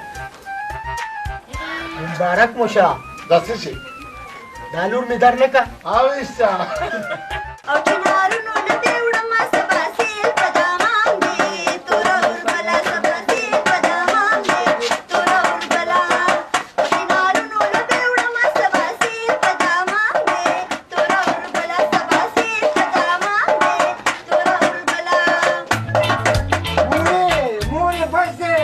مبارک مو شه. دا څه شي؟ دا لور مې در نه که. اویسته. او چنارونو نه دې وړمه سبا سیل په دامان دی، توره اوربله سبا سیل په دامان دی، توره اوربله. او چنارونو نه دې وړمه سبا سیل په دامان دی، توره اوربله سبا سیل په دامان دی، توره اوربله. مورې، مورې بس دی،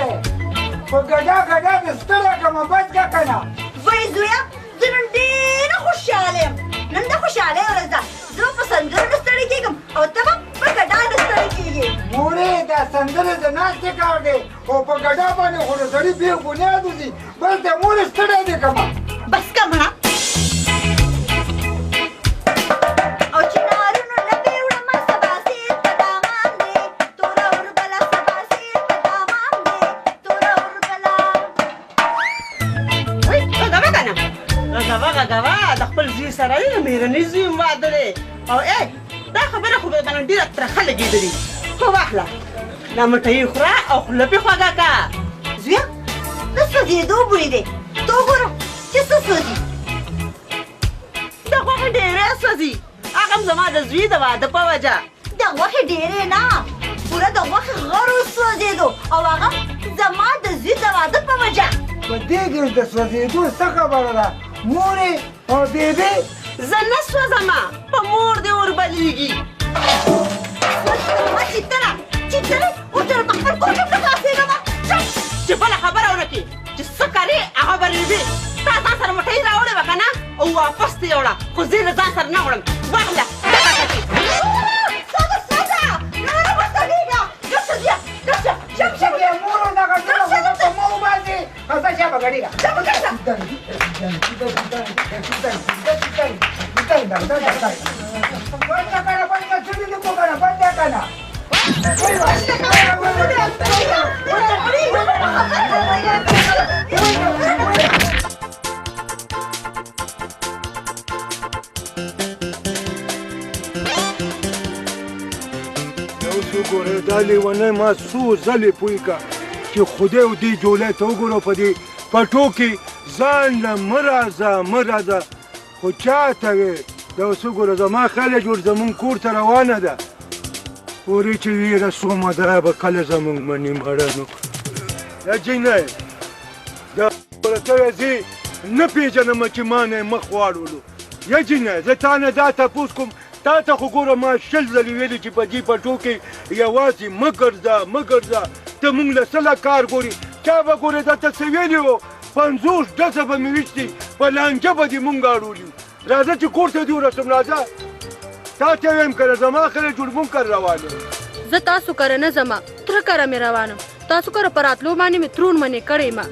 په ګډا ګډا دې ستړی کړم، بس که که نه. وای زویه، زه نن ډېره خوشحاله یم، نن د خوشحالۍ ورځ ده، زه به په سندرو نه ستړی کېږم او ته به په ګډا نه ستړی کېږې. مورې، دا سندرې د ناستې کار دی او په ګډا باندې خو د سړي بې بنیاد وځي. بس دی مورې، ستړی دې کړم. بس که مړه. او چنارونو نه دې وړمه سبا سیل په دامان دی، توره اوربله سبا سیل په دامان دی، توره اوربله. وای غږوه که نه، غږوه غږوه، د خپل زوی سره یې مېرني زوی هم واده دی. او ای دا خبره خو به باندې ډېره ترخه لګېدلې، خو واخله دا مټۍ خوره او خوله پرې خوږه که. زویه، د سوځېدو بوی دی، ته وګوره چې څه سوځي. د غوښې ډېری سوځي، هغه هم زما د زوی د واده په وجه. د غوښې ډېری نه، پوره د غوښې غر وسوځېدو او هغه زما د زوی د واده په وجه. په دې کې د سوځېدو څه خبره ده مورې او بېبې؟ زه نه سوځمه، په مور دې اور بلېږي. ما چیتره چیتره ورته په خپل کور کې نه خلاصېږم. چې بله خبره ونه کړې، چې څه کرې هغه به رېبې. تا ځان سره مټۍ راوړې وه که نه او واپس ته یې وړه، خو زه یې له ځان سره نه وړم. واخله دغه ټکي. سوځه سوځه، نوره وسوځېږه. ګرځه زویه، ګرځه، شم شم. مور دغه ټوله خو په ما وباسي. ځه شابه ګډېږه. شابه ګرځه. اوس وګوره دا لیونی ما څو ځلې پوه کړه چې خدای او دې جولۍ ته وګوره، په دې پټو کې ځان له مه راځه مه راځه، خو چا ته وې؟ دا اوس وګوره زما خیال جوړ زمونږ کور ته روانه ده، پورې چې ویره سومه دا به کله زمونږ مني مړه. نو دا جینۍ دا ته وایې زه نه پېژنم چې ما نه یې مخ واړولو. یا جینۍ زه تا نه دا تپوس کوم، تا ته خو ګوره ما 20 ځلې ویلي چې په دې پټو کې یوازې مه ګرځه مه ګرځه، ته مونږ له څه له کار ګورې؟ چا به ګورې دا ته څه ویلي وو؟ 50 ډزه به مې ویشتي، په لانجه به دې مونږ اړولي. راځه چې کور ته دې ورسوم، راځه. تا ته وایم که نه زما خیال جوړ مونږ کره روان یو. زه تاسو کره نه ځمه، تره کره مې روان یم. تاسو کره په راتلو باندې مې ترون منې کړی ما،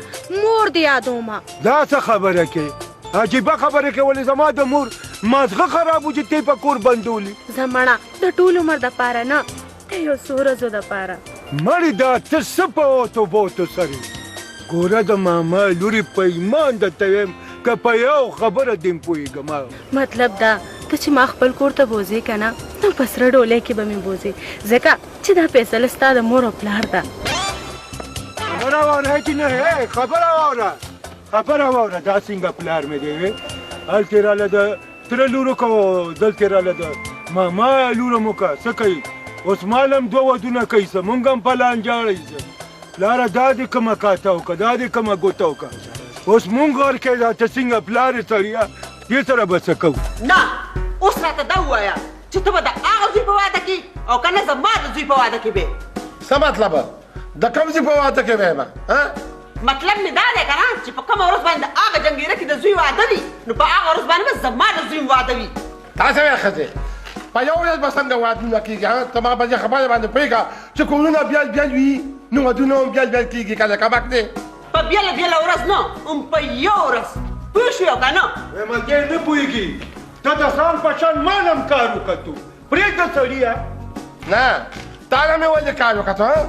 مور دې یادومه. دا څه خبره کې؟ عجیبه خبره کې، ولې زما د مور مازغه خراب و چې ته یې په کور بندولي؟ زه مړه د ټول عمر دپاره نه، د یو څو ورځو دپاره. مړې دا ته څه په اوتو بوتو سرې؟ ګوره د ماما لورې په ایمان درته وایم که په یو خبره دې هم پوهېږم. مطلب دا ته چې ما خپل کور ته بوځې که نه، نو په سره ډولۍ کې به مې بوځې، ځکه چې دا فیصله ستا د مور او پلار ده. خبره واوره چې نه، خبره واوره، خبره واوره، دا څنګه پلار مې دی؟ هلته راله د تره لور وکړه، دلته راله د ماما لور هم وکړه. څه کوي اوس؟ مال هم دوه ودونه کوي، څه مونږ هم په لانجاړی. څه پلاره، دا دې کومه کاته وکړه، دا دې کومه ګوته وکړه، اوس مونږ غر کوي. دا ته څنګه پلار یې سړیه، دې سره به څه کوو؟ نه، اوس راته دا ووایه چې ته به د هغه زوی په واده کې او که نه زما د زوی په واده کې به؟ څه مطلب؟ د کوم زوی په واده کې به یم؟ مطلب مې دا دی که نه چې په کومه ورځ باندې د هغه جنګیره کې د زوی واده وي، نو په هغه ورځ باندې به زما د زوی واده وي. تاسې وایې ښځې، په یو ورځ به څنګه وادونه کېږي؟ ها، ته ما په دې خبره باندې پوهېږه چې کورونه بېل بېل وي، نو ودونه هم بېل بېل کېږي که نه؟ کمک دی. په بېله بېله ورځ نه، هم په یو ورځ. پوه شوې او که نه؟ وایم دی نه پوهېږي. ته د ځان په شان مال هم کار وکړو، پرېږده سړیه. نه، تا نه مې ولې کار وکړو؟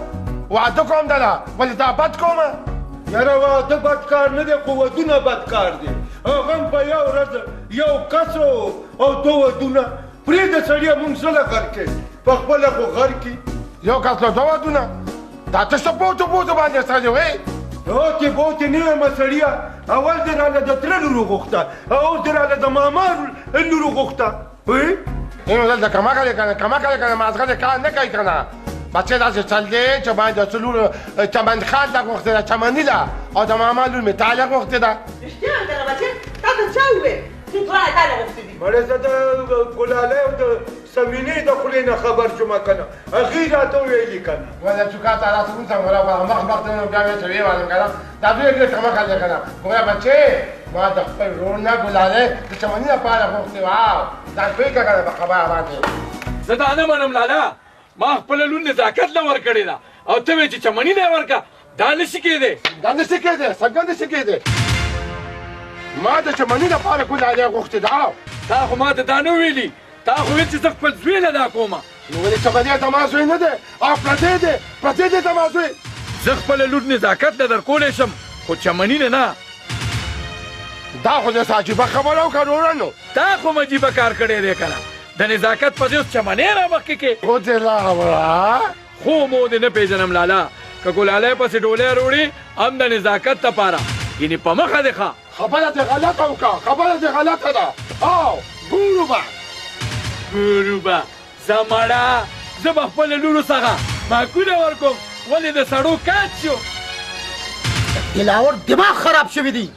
واده کوم دله، ولې دا بد کوم؟ یاره واده بد کار نه دی، خو ودونه بد کار دی. هغه هم په یو ورځ یو کس او دوه ودونه. پرېږده سړیه، مونږ څه له غر کې، په خپله خو غر کې. یو کس له دوه ودونه، دا ته څه بوتو بوتو باندې سړی وې؟ اوتې بوتې نه یم سړیه. اول دې راله د تره لور وغوښته او اوس دې راله د ماما لور وغوښته. نو دلته کمه کړې که نه، کمه کړې که نه، مازغه دې کار نه کوي که نه؟ بچې داسې چل دی چې باید د څه لور چمن خان ته غوښتې ده، چمني ده، او د ماما لور مې تا له غوښتې ده. رښتیا وایم که نه بچې؟ تا ته چا وویل چې دواړه تا له غوښتې دي؟ مړې زه د ګلالۍ او د سمینې د خولې نه خبر شوم که نه، هغې راته وویلي که نه. وله چې کاته راته وځم، وله مخ مخ ته بیا مې چې ویې که نه، دا دوی ډېر کمه کړې که نه. ګوره بچې، ما د خپل ورور نه ګلالۍ د چمني لپاره غوښتې وه، ځان پوه کړه که نه په خبره باندې. زه دا نه منم لالا، ما خپله لور نزاکت له ورکړې ده او ته وایې چې چمني نه یې ورکړه. دا نه شي کېدی. دا نه شي کېدی؟ څنګه نه شي کېدی؟ ما د چمني لپاره ګلالۍ غوښتې ده. تا خو ما ته دا نه ویلي، تا خو ویل چې زه خپل زوی له دا کومه. نو ولې چمنی زما زوی نه دی او پردی دی، پردی دی زما زوی. زه خپله لور نزاکت له درکولی شم، خو چمني نه نه. دا خو داسې عجیبه خبره وکړه وروره. نو تا خو هم عجیبه کار کړی دی که نه، د نزاکت په ځای اوس چمنی را مخکې کې. خو دې راوړه. خو مو دې نه پېژنم لالا، که ګلالۍ پسې ډولۍ راوړي هم د نزاکت لپاره، یعنې په مخه دې ښه. خبره دې غلطه وکړه، خبره دې غلطه ده. او ګورو به، ګورو به. زه مړه، زه به خپله لورو څخه ماکونه ورکوم، ولې د سړو کاج شو. دلاور دماغ خراب شوی دی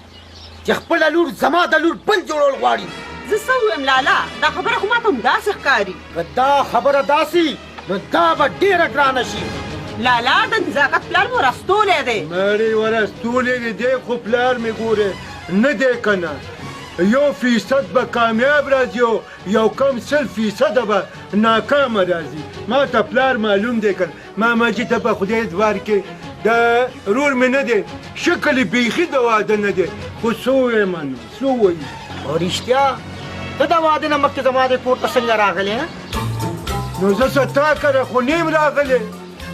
چې خپله لور زما د لور بل جوړول غواړي. زه څه ووایم لالا، دا خبره خو ماته همداسې ښکاري. که دا خبره داسې، نو دا به ډېره ګرانه شي. لالا، د نزاکت پلار مو راستولی دی. مړې ورستولی دی، دی خو پلار مې ګوره نه دی که نه. 1% به کامیاب راځي او یو کم 100% به ناکامه راځي. ما ته پلار معلوم دی که نه. ماما جي ته په خدای اعتبار کې د رور مې نه دی، شکل یې بیخي د واده نه دی، خو څه ووایم نو څه ووایي؟ او رښتیا ته د واده نه مخکې زما دې کور ته څنګه راغلی؟ نو زه څه تا کره خو نیم راغلی،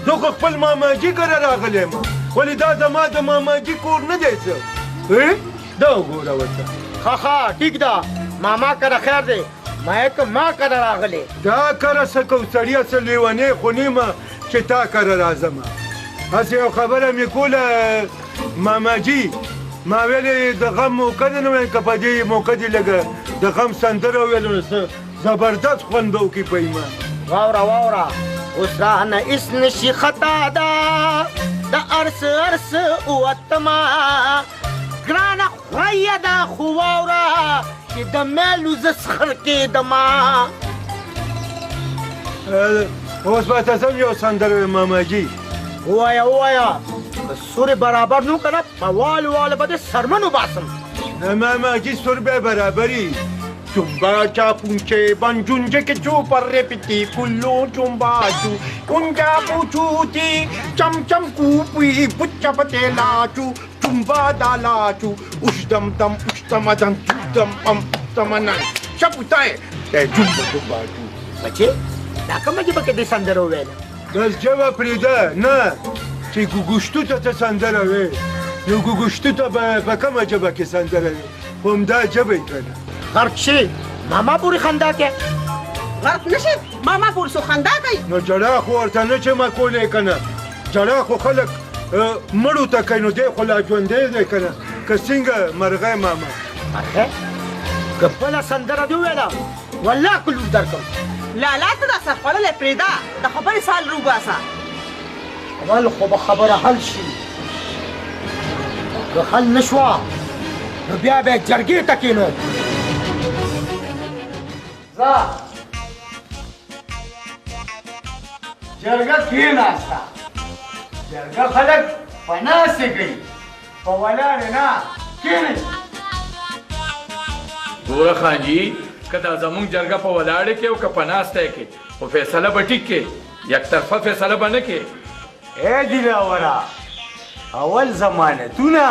زه خو خپل ماماجي کره راغلی یم. ولې دا زما د ماماجي کور نه دی څه؟ دا وګوره ورته. ښه ښه ټیک ده، ماما کره خیر دی، ما که ما کره راغلی. دا کره څه کوو سړیه، څه لیونی خو نه یم چې تا کره راځم. هسې یو خبره مې کوله ماماجي، ما ویلې د غم موقع ده، نو ویل که په دې موقع دې لږه د غم سندره وویل نو څه زبردست خوند به وکړي په ایمان. واوره واوره، اوس رانه هېڅ نشي خطا ده، د ارس ارس ووتمه ګرانه خویه ده، خو واوره چې د میلو زه سخر کېدمه. اوس به ته زم یو سندره وایم ماماجي. ووایه ووایه، که سورې برابر نو که نه په والو والو به دې څرمن وباسم. نه ماماجي، سور به برابري. چुंबा चापुंचे बंजुंजे के चूपर रे पिटी कुल्लू चुंबाचू कुंजा पूछूती चम चम कूपी पुच्चा पतेलाचू चुंबा दालाचू उष्दम दम उष्दम दम चुदम अम तमना चपुताय ते चुंबा चुंबाचू. بچې دا کومه ژبه کې دې سندره وویله؟ بس ژبه پرېږده نه چې ګوګوشتو ته ته سندره وې، نو ګوګوشتو ته به په کومه ژبه کې سندره وې؟ خو همدا ژبه یې که نه. غرق شي ماما پورې خندا کې. غرق نه شي ماما پورې څو خندا کوي. نو ژړا خو ورته نه چې ما کولی که نه، ژړا خو خلک مړو ته کوي، نو دی خو لا ژوندی دی که نه. که څنګه مرغۍ ماما؟ مرغۍ؟ که بله سندره دې وویله والله که لور درکړم. لالا ته دا سرخوړلی پرېږده، د خبرې سال روباسه. اول خو به خبره حل شي، که حل نه شوه نو بیا به یې جرګې ته کښېنوم. ځه جرګه کښېناسته. جرګه خلک په ناستې کوي، په ولاړې نه. کښېنئ. ګوره خانجي، که دا زمونږ جرګه په ولاړې کې او که په ناسته کې، خو فیصله به ټیک کې، یک طرفه فیصله به نه کې. ای دلاوره، اول ضمانتونه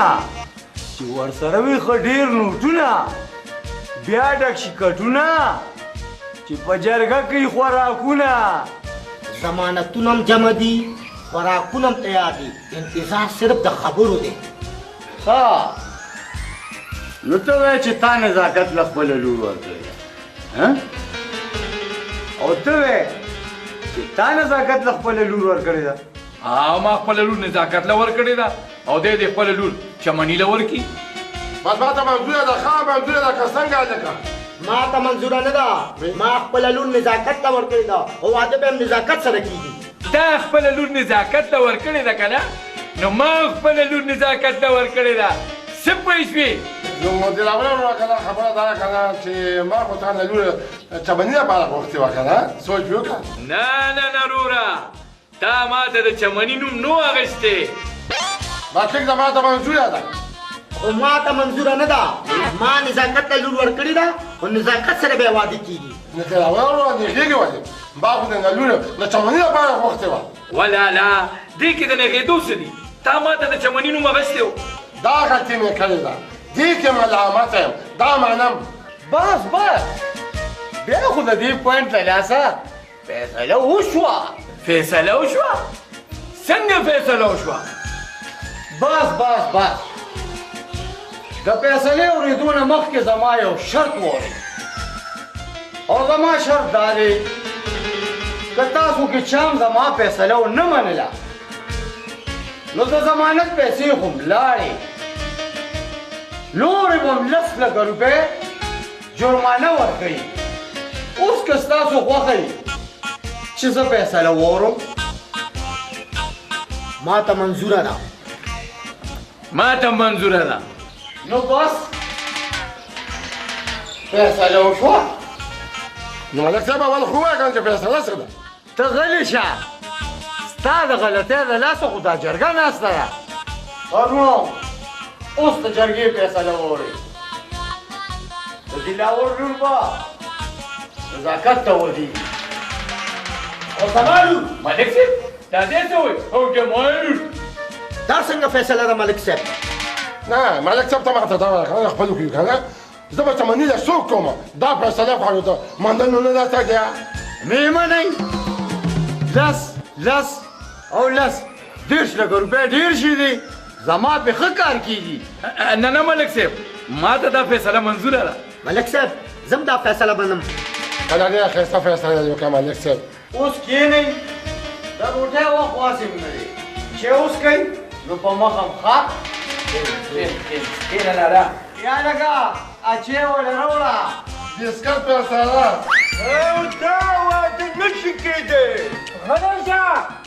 چې ورسره وي ښه ډېر نوټونه، بیا ډک شي کټونه چې په جرګه کې خوراکونه. ضمانتونه هم جمع دي، خوراکونه هم تیار دي، انتظار صرف د خبرو دی. ښه نو ته وایې چې تا نزاکت له خپله لور ورکړې ده، او ته وایې چې تا نزاکت له خپله لور ورکړې ده. ما خپله لور نزاکت له ورکړې ده، او دی دې خپله لور چمني له ورکړي. بس ما ته منظوره ده، ښه منظوره ده که څنګه هلکه؟ ما ته منظوره نه ده، ما خپله لور نزاکت ته ورکړې ده او واده به هم نزاکت سره کېږي. تا خپله لور نزاکت ته ورکړې ده که نه؟ نو ما خپله لور نزاکت ته ورکړې ده. څه پوه شوې؟ نو دلاوره وروره که نه خبره دا که نه چې ما خو تا نه لور چمني لپاره غوښتې وه که نه، سوچ پرې وکړه. نه نه نه وروره، تا ما ته د چمني نوم نه و اخیستی. بس ټیک ده، ما ته منظوره ده. خو ما ته منظوره نه ده، ما نزاکت ته لور ورکړې ده، خو نزاکت سره به یې واده کېږي. نو دلاوره وروره نېغېږي ولې؟ ما خو د نه لور د چمني لپاره غوښتې وه. ولالا دې کې د نېغېدو څه دي؟ تا ما ته د چمني نوم اخیستی و. دا غلطي مې کړې ده، دې کې ملامت یم، دا منم. بس بس، بیا خو د دې پوینټ له لاسه فیصله وشوه. فیصله وشوه؟ څنګه فیصله وشوه؟ بس بس بس، د فیصلې اورېدو نه مخکې زما یو شرط واورئ، او زما شرط دا دی که تاسو کې چا هم زما فیصله ونه منله نو د ضمانت پیسې خو هم لاړې، لورې به هم 10 لکه روپۍ جرمانه ورکوي. اوس که ستاسو خوښه وي چې زه فیصله واورم. ما ته منظوره ده. ما ته منظوره ده. نو بس فیصله وشوه. نو ملک صاحب اول خو ووایه که نه چې فیصله څه ده. ته غلی شه، ستا د غلطۍ د لاسه خو دا جرګه ناسته ده. نو اوس د جرګې فیصله واورئ. د دلاور لور به نزاکت ته ودېږي او زما لور. ملک صاحب دا دې څه وایي؟ او زما لور. دا څنګه فیصله ده ملک صاحب؟ نه ملک صاحب ته ماته دا وایه که نه خپلو کې که نه زه به چمني له څوک کوم، دا فیصله خو ته منلو نه ده سړیه. مې منئ؟ 10 10 او 10 30 لکه روپۍ ډېر شي دي، زما پې ښه کار کېږي. نه نه ملک صاحب، ما ته دا فیصله منظوره ده. ملک صاحب زه هم دا فیصله منم. کله ډېره ښایسته فیصله دې وکړه ملک صاحب. اوس کښېنئ، د روټۍ وخت واسې هم نه دی، چې اوس کوئ نو په مخ هم ښه. کښېنه لالا. یا لکه اچې ولې راوړه. بسکټ فیصله. او دا واده نه شي کېدی. غلی شه،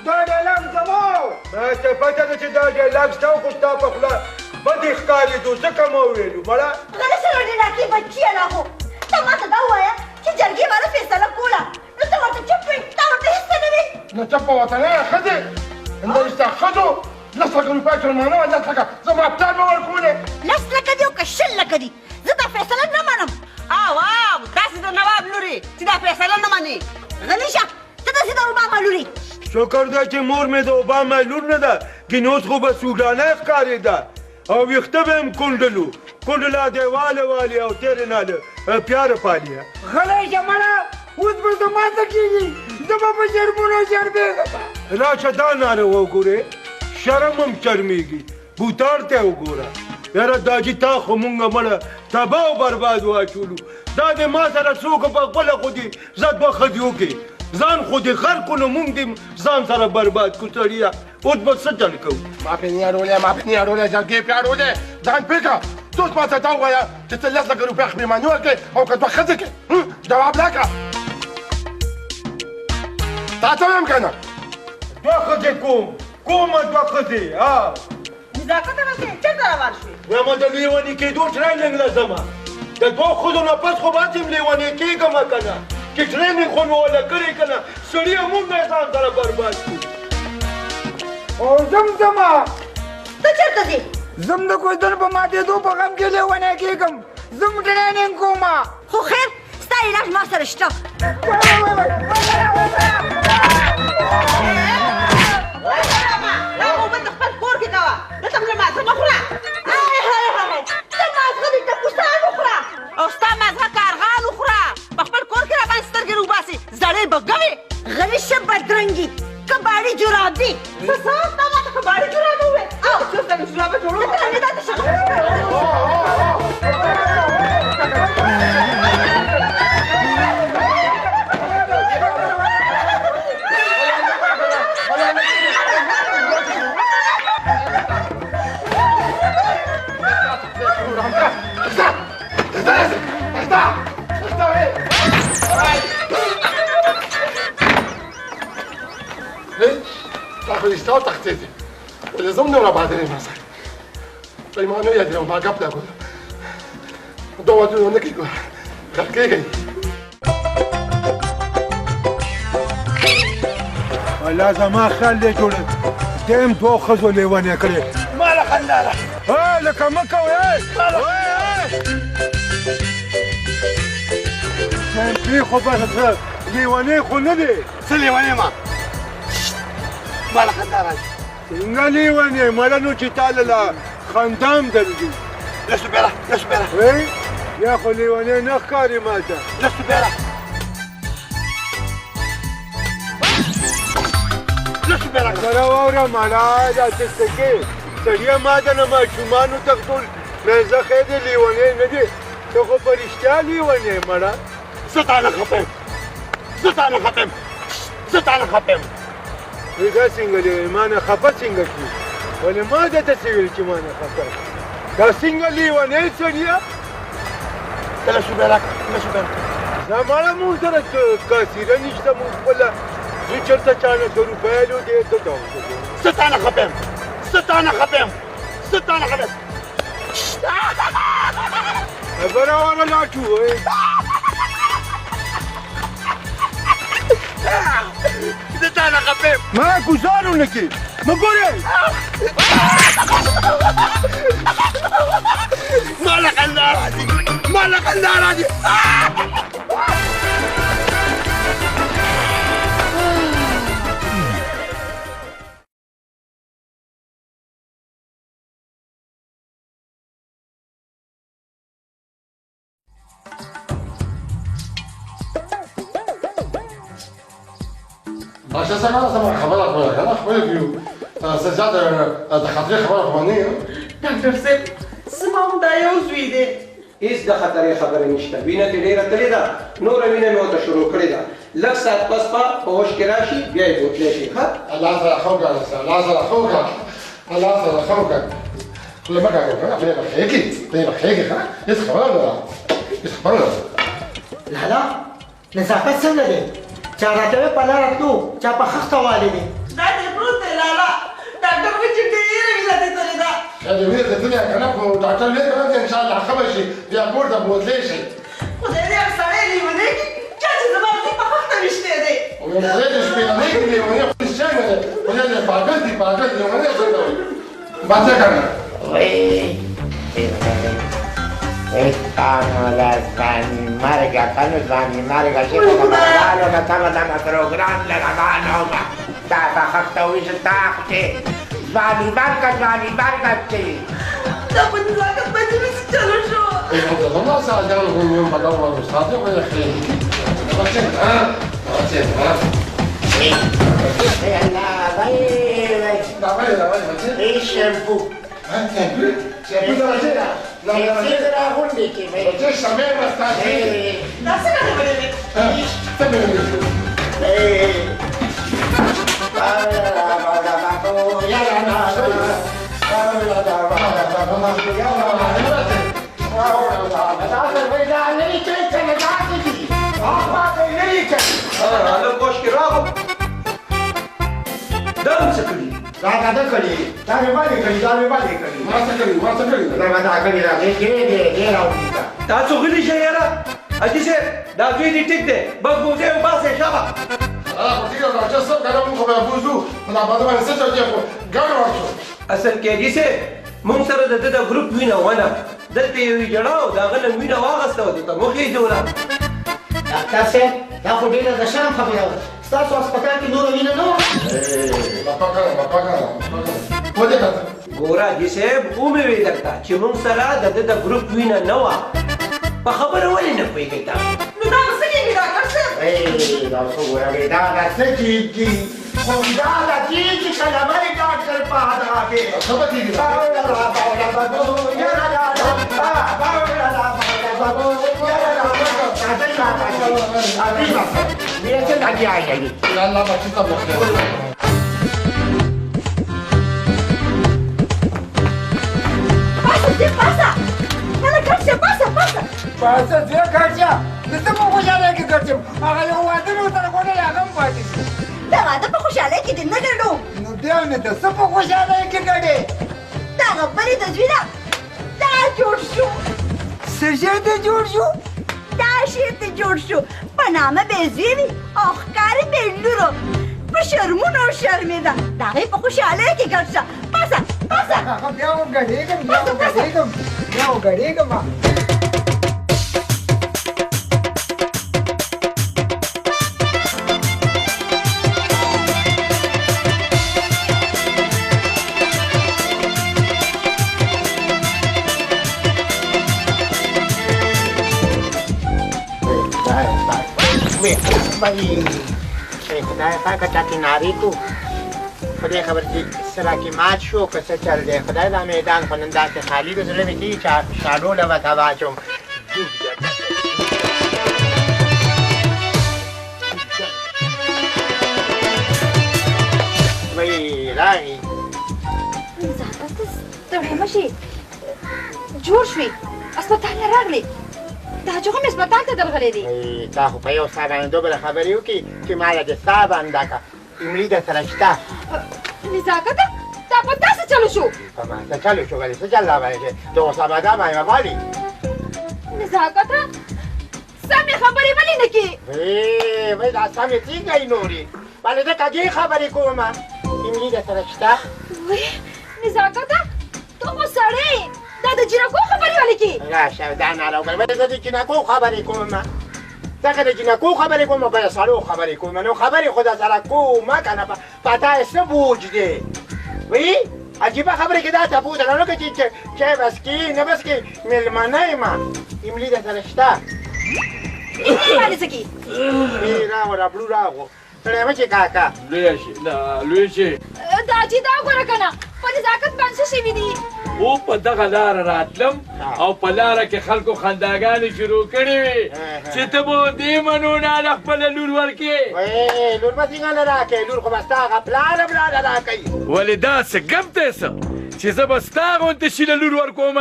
دا ډایلاګ زما و. ما ته پته ده چې دا ډایلاګ ستا و، خو ستا په خوله بدې ښکارېدو ځکه ما وویلو. مړه غلی شه ډایلاګي بچیه، لا خو ته ما ته دا ووایه چې جرګې والا فیصله کوله نو ته ورته چوپ وې، تا ورته هېڅ نه وې. نو چوپ به ورته نه یم، ښځې همدا ستا ښځو 10 لکه روپۍ جرمانه وه، 10 لکه زما پلار به ورکولې. 10 لکه دي او که 20 لکه دي، زه دا فیصله نه منم. آو آو، داسې د نواب لورې چې دا فیصله نه منې. غلی شه، ته داسې د اوباما لورې. شکر دی چې مور مې د اوباما لور نه ده، ګینې اوس خو به سوډانه ښکارېده او ویښته به هم کونډلو کونډله دیواله والي او تېرې ناله پیاره پالي. غلی شه مړه، اوس به زما څه کېږي؟ زه به په شرمونو شرمېږم. راشه دا ناره وګورې، شرم هم شرمېږي. بوتار ته وګوره یاره، دا چې تا خو مونږ مړه تباه او برباد واچولو. دا دې ما سره څوک په خپله خو دې زه دوه ښځې وکړې، ځان خو دې غرق کړو، نو مونږ دې ځان سره برباد کړو. سړیه اوس به څه چل کوو؟ ما پرې نه اړولی، ما پرې نه اړولی، جرګې پرې اړولی. ځان پرې کړه. ته اوس ما ته دا ووایه چې ته 10 لکه روپۍ پېماني ورکړې او که دوه ښځې کړې؟ جواب راکړه. تا ته وایم که نه؟ دوه ښځې کوم، کومه دوه ښځې؟ ها نزاکته بچې چېرته روان شوې؟ وایم د لیوني کېدو ټریننګ له ځمه. د دوو ښځو نه پس خو به هسې هم لیونی کېږم که نه، چې ټریننګ خو مې ورله کړی که نه، سړي هم د ځان سره برباد کړو. او زم ځمه. ته چېرته ځې؟ زم د کوزدن په ماتېدو په غم کې لیونی کېږم، زم ټریننګ کومه. خو خیر، ستا علاج ما سره شته. دا اوبه د خپل کور کې کوه، دلته مې مازغه مه خوره. های های های، ستا مازغه دې ټپوسان وخوره او ستا مازغه کارغان وخوره. په خپل کور کې راباندې سترګې راوباسي، زړې بګوې. غلی شه بدرنګي، کباړي جرابې. څه څه؟ تا ماته کباړي جرابه وویل؟ او څه څنګه جرابه جوړوم؟ ته مې داسې شغل. تا خو رښتیا وتښتېدې، ولې زه هم نه راباندې ما سره پیمانه یې درم ما ګپ لګول. دوه ودونه نه کوي، غرقېږئ. الله زما خیال دی جوړ دی هم دوو ښځو لیونی کړی. ما له خندا راځي. لکه مه کوئ. چمپي خو بس لیونی خو نه دی. څه لیونی ما؟ ما له خندا راځي. څنګه لیونی؟ مړه نو چې تا له خندا هم درځي. لږ روپۍ را، لږ روپۍ را. بیا خو لیونی نه ښکاري ما ته. لږ روپۍ را، لږ روپۍ را. سره واوره مړه، دا څه څه کې سړیه ما د نه ماشومانو تښتول. مې زه خیر دی، لیونی نه دی. ته خو په رښتیا لیونی مړه. زه تا نه خفه یم، زه تا نه خفه یم، زه تا نه خفه یم. دا څنګه لیونی؟ ما نه خفه څنګه کړي؟ ولې ما درته څه ویل چې ما نه خفه؟ دا څنګه لیونی سړیه؟ ته لږ روپۍ راکړه، لږ روپۍ راکړه. زمانه مونږ سره کاسیره نشته، مونږ خپله زه چېرته چا نه څه روپۍ لو دی ته دا وکړه. زه تا نه خفه یم، زه تا نه خفه یم، زه تا نه خفه یم. خبره وره لاړ شو. زه تا نه خفه یم. ما ګوزار ونه کړې، مه ګورې. ما له خندا راځي، ما له خندا راځي. باشه څنګه زما خبره کوله که نه خپل کړو څه زیاته د خطرې خبره خو نه یم. ډاکټر صاحب زما هم دا یو زوی دی. هېڅ د خطرې خبره نشته، وینه ترې ډېره تللې ده، نوره وینه مې ورته شروع کړې ده، لږ ساعت پس به په هوش کې راشي، بیا یې بوتلی شي. ښه الله سره ښه وکړه، الله سره ښه وکړه، الله سره ښه وکړه. خوله مه کاږه که نه، خولې به ښېږي، خولې به ښېږي. ښه هېڅ خبره نه ده، هېڅ خبره نه ده. لالا نظافت څنګه دی؟ چا راته وې په لاره تلو چا په خښته والي دی. دا دې پروت دی لالا، ډاکټر وایي چې ډېره وینه ترې تللې ده. دې وینه ترې تللې که نه، خو ډاکټر ویل که نه چې انشاءالله ښه به شي، بیا کور ته بوتلی شي. خدای دې هغه سړی لیونی کړي چا چې زما زوی په خښته ویشتی دی. خدای دې شپېلنی کړي، لیونی خو هېڅ شی نه دی، خدای دې پاګل دي، پاګل لیونی څنګه وایي؟ بچه که نه؟ Stanno ځواني مرګه کنه ځواني مرګه چې په مالو نه تمه دمه پروګرام له روانه ومه تا په خښته ویشه تا چې ځواني مرګه ځواني مرګه چې دا په نزاکت باندې مې څه چلو شو. والله ساعدهم يوم بدور وصادق ويخليك. شامبو دا څنګه خبرې وې؟ هلک هوش کې راغو دا هم څه کړي؟ دا دا نه کړي، دا مې ولې کړي، دا مې ولې کړي؟ ما څه کړي، ما څه کړي؟ دا ما دا کړي راغی، دې دې دې راوړي. تاسو غلي شئ یاره. حاجي صاحب دا زوی دې ټیک دی، بس بوځئ وباسئ، شابه. خو ټیک ده ډاکټر صاحب، که نه موږ خو بیا بوځو، خو دا بده باندې څه چل دی، خو ګڼ ورشو. اصل کې حاجي صاحب موږ سره د ده د ګروپ وینه ونه، دلته یې ویجړه او د هغه نه وینه واخیسته او درته وخېژوله. ډاکټر صاحب دا خو ډېره د شرم خبره وه، ستاسو هسپتال کې نوره وینه نه وه؟ ودې کتل. ګوره حاجي صاحب ومې وې درته چې موږ سره د ده د ګروپ وینه نه وه، په خبره ولې نه پوهېږئ تاسو؟ نو دا به څه کېږي ډاکټر صاحب؟ دا څه وایې، دا دا څه کېږي؟ خو دا دا کېږي که له بلې ډاکټر پادابې. څه به کېږي؟ یا الله بچی ته بخیر. پاسه دې پاسه، هله ګډ شه، پاسه پاسه. پاسه زه ګډ شه، زه په خوشحالۍ کې ګډ شم، هغه یو واده مې ورسره غوښتل، هغه هم پاتې شو. د واده په خوشحالۍ کې دې نه ګډوم. نو بیا مې د څه په خوشحالۍ کې ګډې؟ د هغه بلې د زوی نه دا جوړ شو. څه شی دې جوړ شو؟ دا شی دې جوړ شو، په نامه به یې زوی وي او ښکاري به یې لور، په شرمونو شرمېده، د هغې په خوشحالۍ کې ګډ شه. پاسه پاسه. هغه بیا وګډېږم، بیا وګډېږم، بیا وګډېږم. خدای پاکه چا کې نارې کو، په دې خبره چې څه راکې مات شو که څه چل دی. خدای دا میدان خو نن داسې خالي دی، زړه مې کېږي چې شالو له به ته واچوم. وایي راغی. ته ستړی مه شې، جوړ شوې، هسپتال نه راغلې، دا جوغه مې هسپتال ته درغلی دی. تا خو په یو ساه باندې دومره خبرې وکړې چې ما له دې ساه بنده کړه. املي در سره شته؟ نزاکته دا په تا څه چلو شو؟ په ما څه چلو شو؟ ولې څه چل راغلی چې د غوسه بادا باندې غواړي؟ نزاکته سمې خبرې ولې نه کې؟ وی دا سمې څنګه یې نورې؟ ولې زه کږې خبرې کوم؟ املي در سره شته؟ وی نزاکته ته خو سړی یې، دا د جینکو خبرې ولې کې؟ راشه دا ناره وکړه، ولې زه د جینکو خبرې کوم؟ ځکه د جینکو خبرې کوم او د سړو خبرې کوم، نو خبرې خو در سره کوم که نه په تا یې څه بوج دی؟ وی عجیبه خبرې کې دا تپوس درنه وکړه چې چای به څکې نه به څکې، مېلمنه یم. املي در سره شته؟ املي باندې څه کې؟ وی راغو ربړو راغو، ستړی مه شې کاکا. لوی شې، لوی شې. دا چې دا وګوره که نه په نزاکت باندې څه شوي دي؟ او په دغه لاره راتلم او په لاره کې خلکو خنداګانې شروع کړې وې چې ته به دې منو نه له خپله لور ورکې. وې لور به څنګه نه راکوې؟ لور خو به ستا هغه پلار هم رانه راکوي. ولې دا څه ګپ دی څه چې زه به ستا غوندې شي له لور ورکوم؟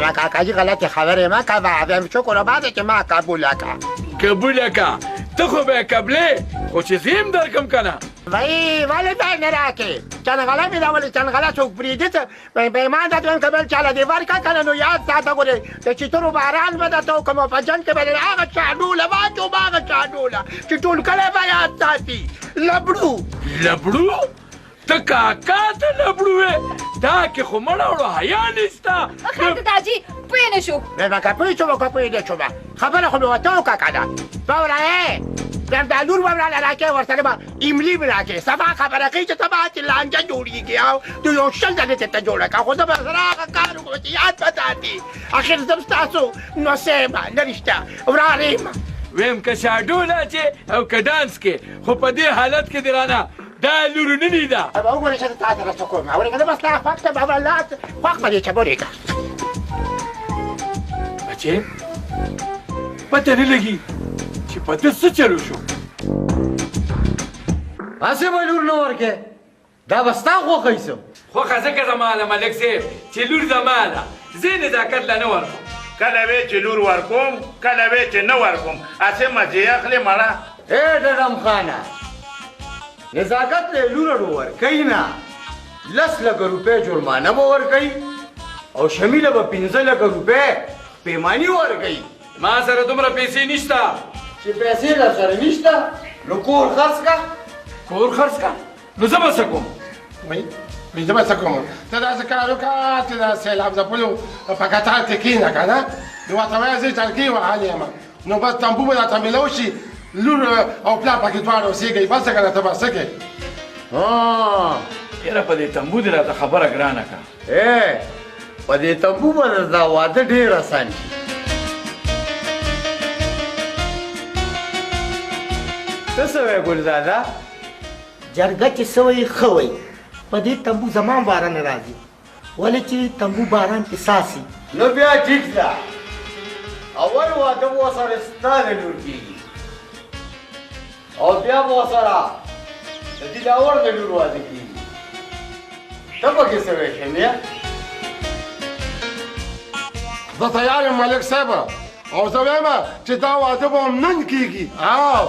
ما کاکاجي غلطې خبرې مه کوه، وایم شکر وباسه چې ما قبوله کړه. قبوله کړه؟ ته خو به یې قبلې، خو چې زه یې هم درکړم که نه. وایي ولې به یې نه راکې؟ چنغله مې ده، ولې چنغله څوک پرېږدي؟ څه بې ایمان درته وایم که بل چا له دې ورکړه که نه نو یاد ساته ګورې د چیترو باران به درته وکړم او په جنګ کې به دې هغه چاډوله واچوم، هغه چاډوله چې ټول کلی به یاد ساتي. لبړو لبړو؟ ته کاکا ته لبړو وې؟ دا کې خو مړه وړو حیا نشته. خیر ته حاجي پوه نه شو. وایم که پوه شوم که پوه نه شوم، خبره خو مې ورته وکړه که نه. واوره وایم دا لور به راله راکې، ورسره به املي به راکې، سبا خبره کوي چې سبا چې لانجه جوړېږي او د یو 20 ځلې چې ته جوړه کړه، خو زه به سره هغه کار وکړم چې یاد به ساتي. اخر زه هم ستاسو نوسه یم، نه رښتیا وراره یم. ویم که شاډو لاچې او که ډانس کې، خو په دې حالت کې دې رانه دا لور نه لیده. به وګوره چې زه تا سره څه کوم. اورېږه زه به ستا خوښ ته به لاس خوښ به دې چبورېږه. بچې پته نه لګي چې په ده څه چلو شو. هسې به لور نه ورکې، دا به ستا خوښه وي. څه خوښه ځکه زما ده ملک صاحب چې لور زما ده، زه یې نزاکت له نه ورکوم. کله وې چې لور ورکوم، کله وې چې نه ورکوم، هسې مزې اخلې مړه. ای ډډم خانه، نزاکت له لور ورکوي نه، 10 لکه روپۍ جرمانه به ورکوي او شمیله به 5 لکه روپۍ پیماني ورکوي. ما سره دومره پیسې نشته. چې پیسې در سره نشته نو کور خرڅ کا. کور خرڅ کا؟ نو زه به څه کوم؟ وایي زه به څه کوم؟ ته داسې کار وکړه چې د سیلاب ځپلو په کتار کې کښېنه که نه، نو ورته وایه زه چرګې وهلی یم، نو بس تمبو به درته میلاو شي، لور او پلار پکې دواړه اوسېږئ، بس که نه ته به څه کوې؟ یاره په دې تمبو دې راته خبره ګرانه کړه. په دې تمبو به دا واده ډېر اسان شي. ته څه وایې ګلزاده؟ جرګه چې څه وایي ښه وایي. په دې تمبو زما هم باران نه راځي، ولې چې تمبو باران کې څاڅي. نو بیا ټیک ده، اول واده به ورسره ستا د لور کېږي او بیا به ورسره د دلاور د لور واده کېږي. ته پکې څه وایې شمیه؟ زه تیار یم ملک صاحب، او زه وایم چې دا واده به هم نن کېږي. او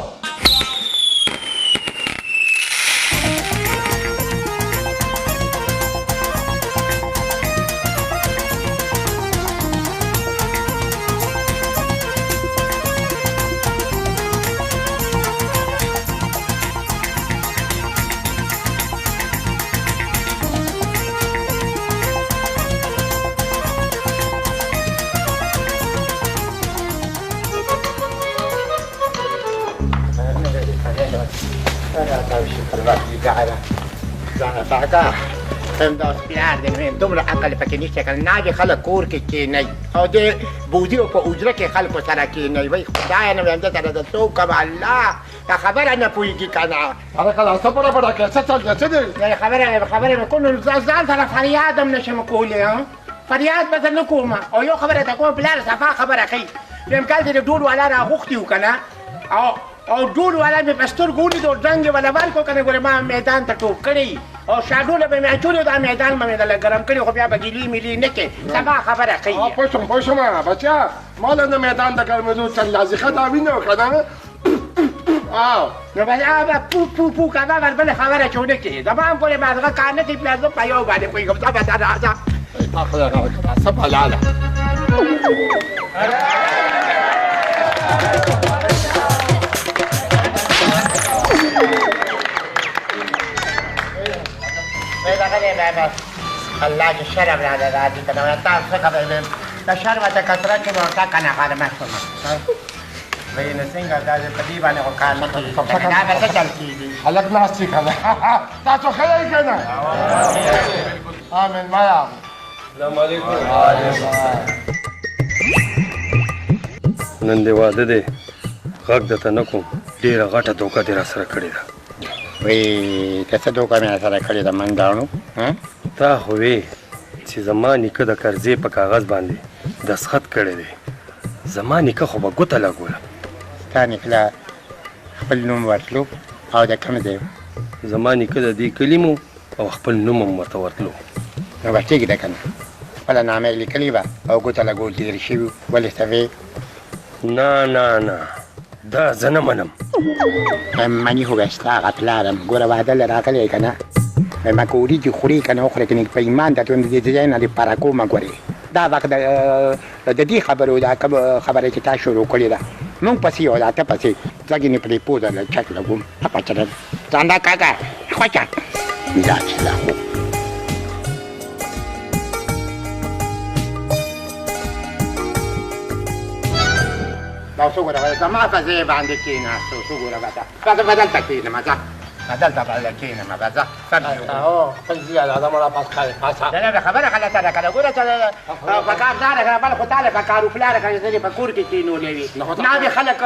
پلار دې نو دومره عقل پکې نشته که نه دې خلک کور کې کښېنئ او دې بوزي او په حجره کې خلکو سره کښېنئ. وایي خدایه نو وایم ده سره د څه وکړم، الله دا خبره نه پوهېږي که نه. هلکه دا څه بډه بډه کوې، څه چل دی، څه دی؟ خبره مې کوم، ځان سره فریاد هم نه شم کولی. فریاد به زه نه کوم. او یو خبره ته کوم، پلار صفا خبره کوي. وایم کال دې د ډول والا راغوښتي وو که نه، او ډول والا مې په سترګو ولید او ډنګ یې وله ورکړو که نه، ګورې ما میدان ته ټوپ کړی او شاډوله به مې اچولي، دا میدان به مې درله ګرم کړی، خو بیا به ګیلې میلې نه کوې. سبا خبره کوي. پوه شوم، پوه شوم بچیه، ما له نه میدان د ګرمېدو چل لازي ښه دا وینه که نه. نو بس هغه پو پو پو که به بله خبره چې ونه کړې، زما هم ګورې مازغه کار نه کوي، پلار زه په یو باندې پوهېږم. ځه بس راځه. تا خدای غواړه څه بلا ده. الله چې شرم راله راځي که نه، تا څه خبره ویم، د شرمه ته کتره چې ورته که نه غرمه شوم. وایي نو څنګه دا په دې باندې خو کار نه کېږي، دا به څه چل کېږي؟ هلک ناست دی که نه؟ تاسو ښه یئ که نه؟ مېلمه یم. السلام علیکم. نن دې واده دی، غږ درته نه کوم، ډېره غټه دوکه دې راسره کړې ده. وایي که څه دوکه مې راسره کړې ده منداڼو؟ تا خو وې چې زما نیکه د قرضې په کاغذ باندې دستخط کړی دی، زما نیکه خو به ګوته لګوله. ستا نیکه له خپل نوم ورتلو او د کوم ځای؟ زما نیکه د دې کلي مو او خپل نوم هم ورته ورتلو. نو بس ټیک ده که نه، خپله نامه یې لیکلې وه او ګوته لګول تېر شوي، ولې څه وې؟ نه نه نه، دا زه نه منم. مني خو به ستا هغه پلار هم ګوره واده له راغلی که نه، ما که وریجې خورې که نه وخورې که نه، په ایمان درته وایم د دې ځای نه دې پره کومه. ګورې دا وخت د دې خبرو دا کوم خبره چې تا شروع کړې ده، مونږ پسې او دا ته پسې ځګې مې پرې پوزه له چک لګوم. پچه ځان دا کاکا خوچه دا چې لا خو دا څه ګوره زما په ځای باندې کښېناستو. څه ګوره بس به دلته کښېنم، ځه دلته به کښېنم، ځه. خپل ځای له مړه پاس کړې پاسه. نه نه خبره غلطه ده که نه، ګوره چې په کار دا ده که نه، بل خو تا له په کار و پلار که نه، زه دې په کور کې کښېنولی وي. ناوې خلک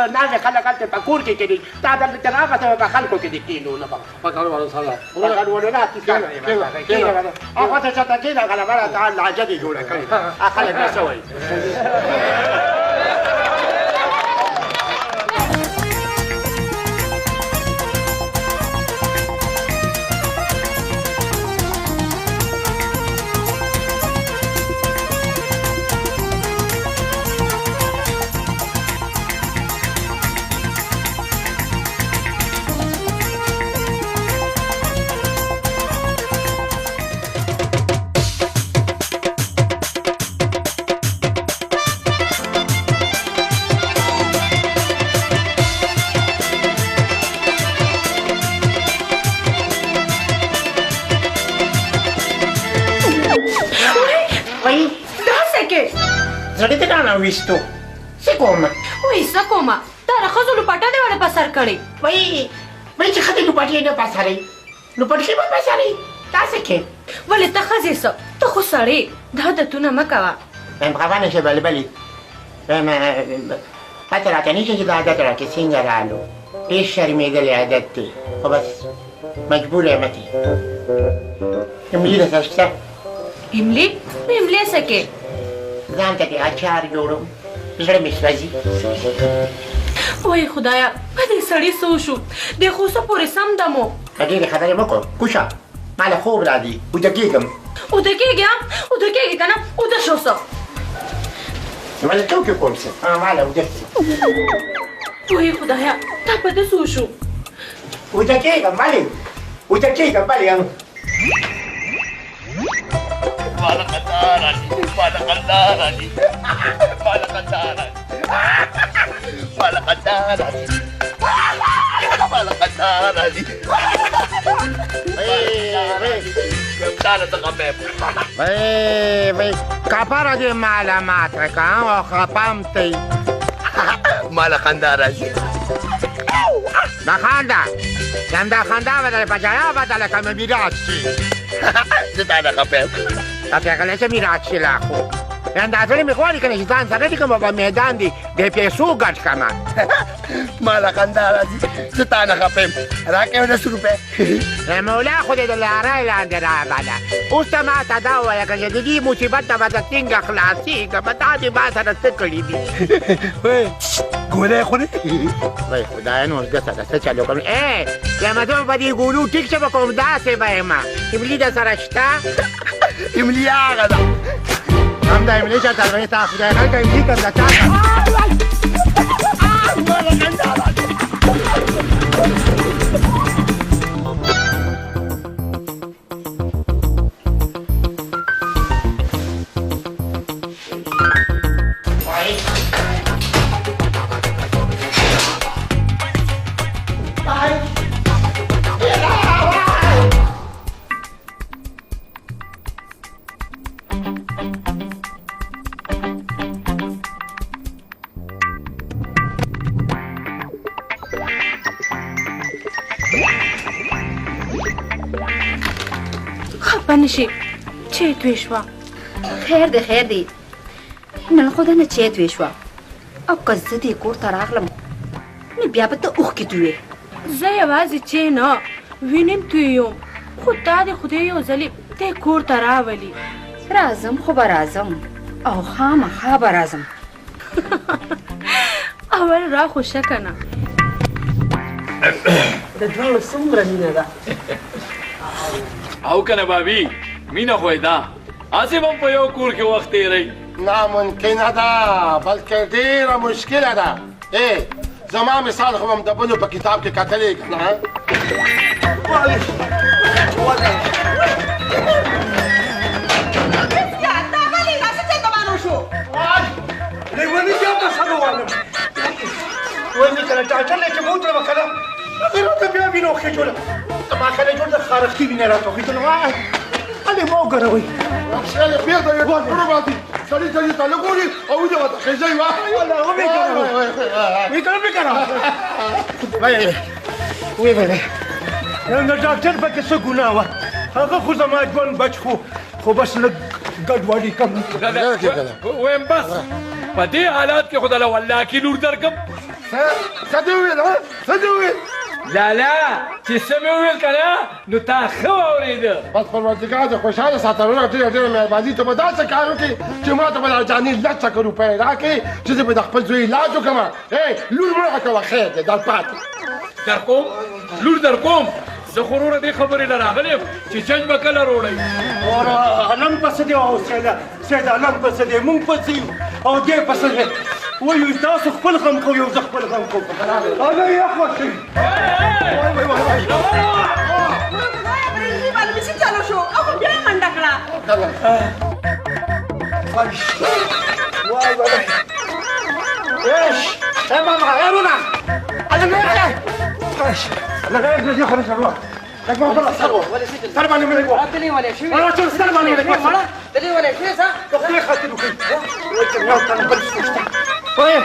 هلته په کور کې کښېني، تا دلته چې راغسته په خلکو کې دې کښېنولم. په کار سره په کار ولو نه کښېنه، هغه ته چې ته کښېنه که نه، بله تا لهجه دې جوړه کړې ده، خلک به څه وایي؟ رانه ویستو. څه کوم؟ وایي څه کومه؟ دا د ښځو لوپټه دې ولې په سر کړې؟ وایي وایي چې ښځې لوپټې نه په سرې، لوپټې به په سرې، تا څه کې؟ ولې ته ښځې څه، ته خو سړې، دا عادتونه مه کوه. وایم خفه نه شې بلبلې، وایم پته راته نشي چې دا عادت راکې څنګه رالو. ډېر شرمېدلی عادت دی، خو بس مجبور یم تې. املي درسره شته؟ املي؟ املي څه کې؟ ځان ته دې اچار جوړوم، زړه مې سوځي. وای خدایه، په دې سړي څه وشو؟ دې خو څه پورې سم دم و. په ډېرې خبرې مه کوه، کوشه، ما له خوب راځي، اوده کېږم. اوده کېږې؟ اوده کېږې که نه؟ اوده شو څه. ولې ټوکې کوم څه؟ ما له اوده. وای خدایه، دا په ده څه وشو؟ اوده کېږم، ولې اوده کېږم، ولې؟ ماله خندا راځي، ماله خندا راځي، ماله خندا راځي، ماله خندا راځي، ماله خندا راځي. وی وی کپره دې ماله ماته که او خپه هم ته. ماله خندا راځي. نه خندا، همدا خندا به در په جړا بدله کړم، میراث شي. زه تا نه خفه یم. دا پیغله چې میراث شي لا خو همدا زړه مې غواړي که نه چې ځان سره دې کوم په میدان دې د پیسو ګټ کړم. ماله خندا راځي، زه تا نه خفه یم. راکړه یو لس روپۍ. مولا خو دې د لارۍ لاندې راغله. اوس ته ما ته دا ووایه که چې د دې مصیبت نه به زه څنګه خلاصېږم؟ دا دې ما سره څه کړي دي؟ ګولۍ خورې؟ وای خدایه، نو اوس ده سره څه چل وکړم؟ ای لمه زه په دې ګولو ټیک څه به کوم، داسې به یم. املي در سره شته؟ املي هغه ده. همدا املي چا تر تا خدای خیر که املي کوم د چا. خفه نه شي، چې توی شوه. خیر دی، خیر دی، نن خو دنه چې توی شوه. او که زه دې کور ته راغلم نو بیا به ته اوښکې تویې. زه یوازې چې نه وینم تویوم، خو تا دې خدای یو ځلې دې کور ته راولي. راځم خو به راځم، او خامخا به راځم. اول را خو شه که نه. د دواړو څومره مینه ده. او که نه بابي، مینه خو یې ده، هسې به هم په یو کور کې وخت تېروي. ناممکنه ده، بلکې ډېره مشکله ده. ای زما مثال خو هم د بلو په کتاب کې کتلی که نه؟ تا ولې داسې څه ګمان وشو؟ لیوني بیا ته سره والم. وای مې کله ډاکټر له چې بوتلم که نه، هغې راته بیا وینه وخېجوله. زما کله جوړ د خارښتي وینه راته وخېجوله. وای هلې ما وګروئ. بېرته یې کړو باندې سړي سړي ته نه ګوري او وینه ورته خېژوي. والله ومې ګروئ، وی کړه مې کړه. وای وی وی نو ډاکټر پکې څه ګناه وه؟ هغه خو زما ژوند بچ خو بس لږ ګډوډي کم. وایم بس په دې حالات کې خو دله والله کې لور درکم. څه دې وویل؟ څه دې وویل؟ لالا چې څه مې وویل که نه نو تا ښه واورېده. بس پروردګار دې خوشحاله ساته وروره، ډېره ډېره مهرباني. ته به داسې کار وکړې چې ما ته به دا جاني لس لکه روپۍ راکړې چې زه به د خپل زوی علاج وکړم. ای لور مه راکوه، خیر دی در پاتې. در کوم لور در کوم. زه خو وروره دې خبرې له راغلی یم چې چنج به کله روړی. وروره علم پسې دی او سید علم پسې دی، مونږ پسې یو او دی پسې دی. وایو تاسو خپل غم کوئ او زه خپل غم کوم. انا یې خوښوي. وای وای وای وای. باندې څه چلو شو؟ او خو بیا منډه کړه. وای وای وای. ايش؟ يا ماما يا رونا انا نرجع. انا غير نجي خلاص نروح. لږ ما بل سر وه سر باندې مې لږ وه تلې ولې شوې مړه چې سر باندې لږ وه مړه تلې ولې شوې څه د خدای خاطر وکړئ وایي چې یو تن بل څه شته وایي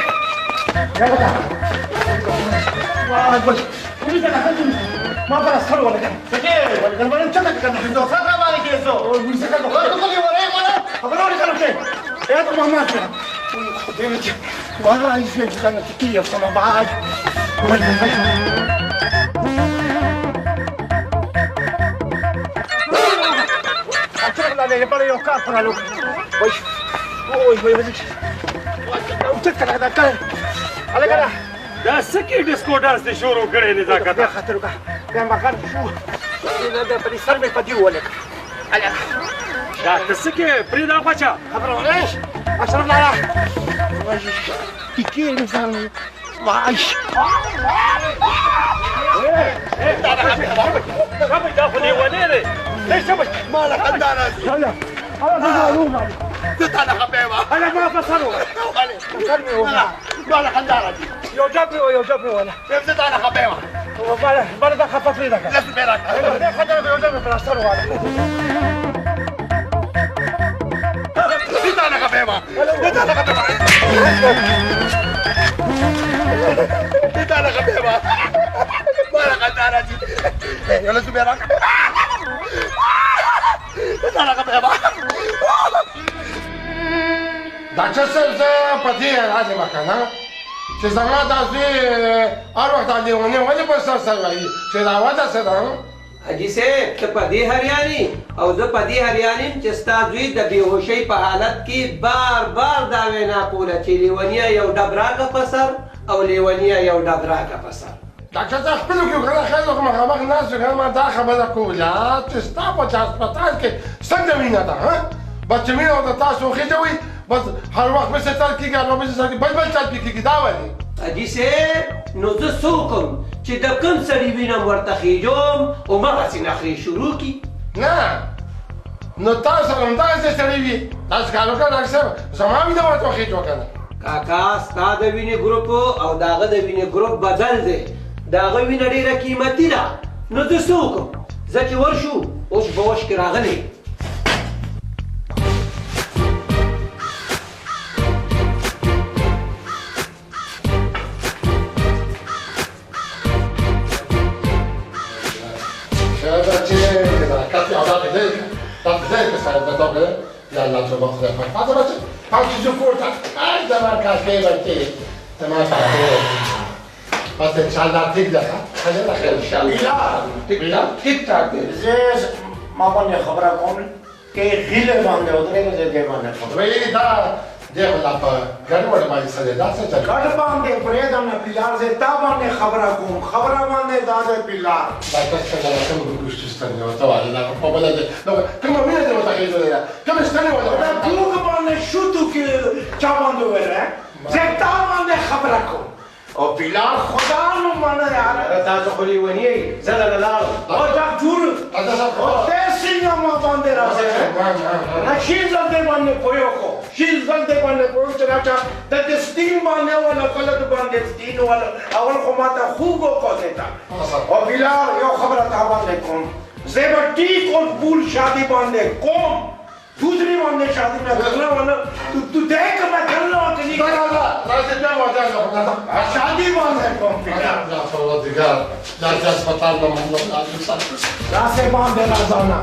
ما بل سر ولګم ولګم باندې څه کنه نو څه باندې کېسو ورسې کنه ورته خو ورې مړه خبره ورې کنه اے ته ما ما خدای دې وای چې کنه تکیه سم باج له یو کار پر لوک وای وای وای وای څه کنه دا کار الګا دا سکی ډیسکو ډانس دې شروع کړی نه ځکه دا خاطر وکړه بیا ما کار شو دا په سر مې پدی ولک الګا دا ته څه کې پرې دا خواچا خبره ورش اشرف لالا ټیکې انسان وای دا خو لیونی دی ما له خندا راځي يلا انا زه تا نه خفه یم انا ما فصلوا ما له خندا راځي یو جاب یو جاب ولا زه تا نه خفه یم بله دا خفه پرېږده که لس روپۍ راکړه دې خاطر یو جاب پر سر واله زه تا نه خفه یم زه تا نه خفه یم زه تا نه خفه یم ما له خندا راځي یو لس روپۍ راکړه زه تا نه خفه یم ډاکټر صاحب زه په دې حیران یم که نه چې زما دا زوی هر وخت دا لیونی ولې په سر سر وایي چې دا وجه څه ده؟ حاجي صاحب ته په دې حیران او زه په دې حیران یم چې ستا زوی د بېهوشۍ په حالت کې بار بار دا وینا کوله چې لیونیه یو ډب راکړه په سر او لیونیه یو ډب راکړه په سر. ډاکټر صاحب خپلو کې وکړه خیر خو مخامخ ناست یو که نه ما دا خبره کوله چې ستا په هسپتال کې څنګه وینه ده بس چې وینه ورته تاسو وخېژوئ بس هر وخت به څه چل کېږي هر وخت به څه چل کېږي بل بل چل پې کېږي دا ولې؟ حاجي صاحب نو زه څه وکړم چې د کوم سړي وینه ورته خېژوم هماغسې نخرې شروع کړي. نه نو تاسو سره همدغسې سړی وي تاسو کار وکړه ډاکټر صاحب زما وینه ورته وخېژوه که نه. کاکا ستا د وینې ګروپ او د هغه د وینې ګروپ بدل دی د هغه وینه ډېره قیمتي ده نو زه څه وکړم زه چې ورشو اوس به وش کې راغلی. يلا توبه خدای پاک فاطمه بچه پاک چیزو کور تا ای زما کاکې بچې زما کاکې بس انشاءالله ټیک ده ښه خیر انشاءالله ټیک ټاک دی. زه ما باندې خبره کوم کې غیله باندې ودرېږه زه دې باندې خبره ویلي دا دې خو لا په ګډوډ باندې څه دی دا څه چل ګډ باندې پرېږده نه پلار زه تا باندې خبره کوم خبره باندې دا دی پلار. ډاکټر څنګه کوم ګوشتي ستنې ورته وایي دا په بله دی کومه وینه دې ورته خېژولې ده کومې ستنې ورته دا کوږ باندې شوتو کې چا باندې ویل زه تا باندې خبره کوم او پلار خدا نو منه یار. تاسو خو لیونی یئ زه درنه لاړم. او ډاکټر او ته څنګه ما باندې راځې نه شل ځل دې باندې پوه کو شل ځل دې باندې پوه چې راچا د دې ستین باندې ولا غلط باندې ستین ولا اول خو ما ته خوږ وکړ تا. او پلار یو خبره تا باندې کوم زه به ټیک او بول شادي باندې کوم دوسری باندې شادي نه کرنا والا تو دیکھ میں کرنا کہ نہیں کرنا شادي باندې کوم پلار. لا پروردګار دا چې هسپتال نه مونږ راسه باندې راځه.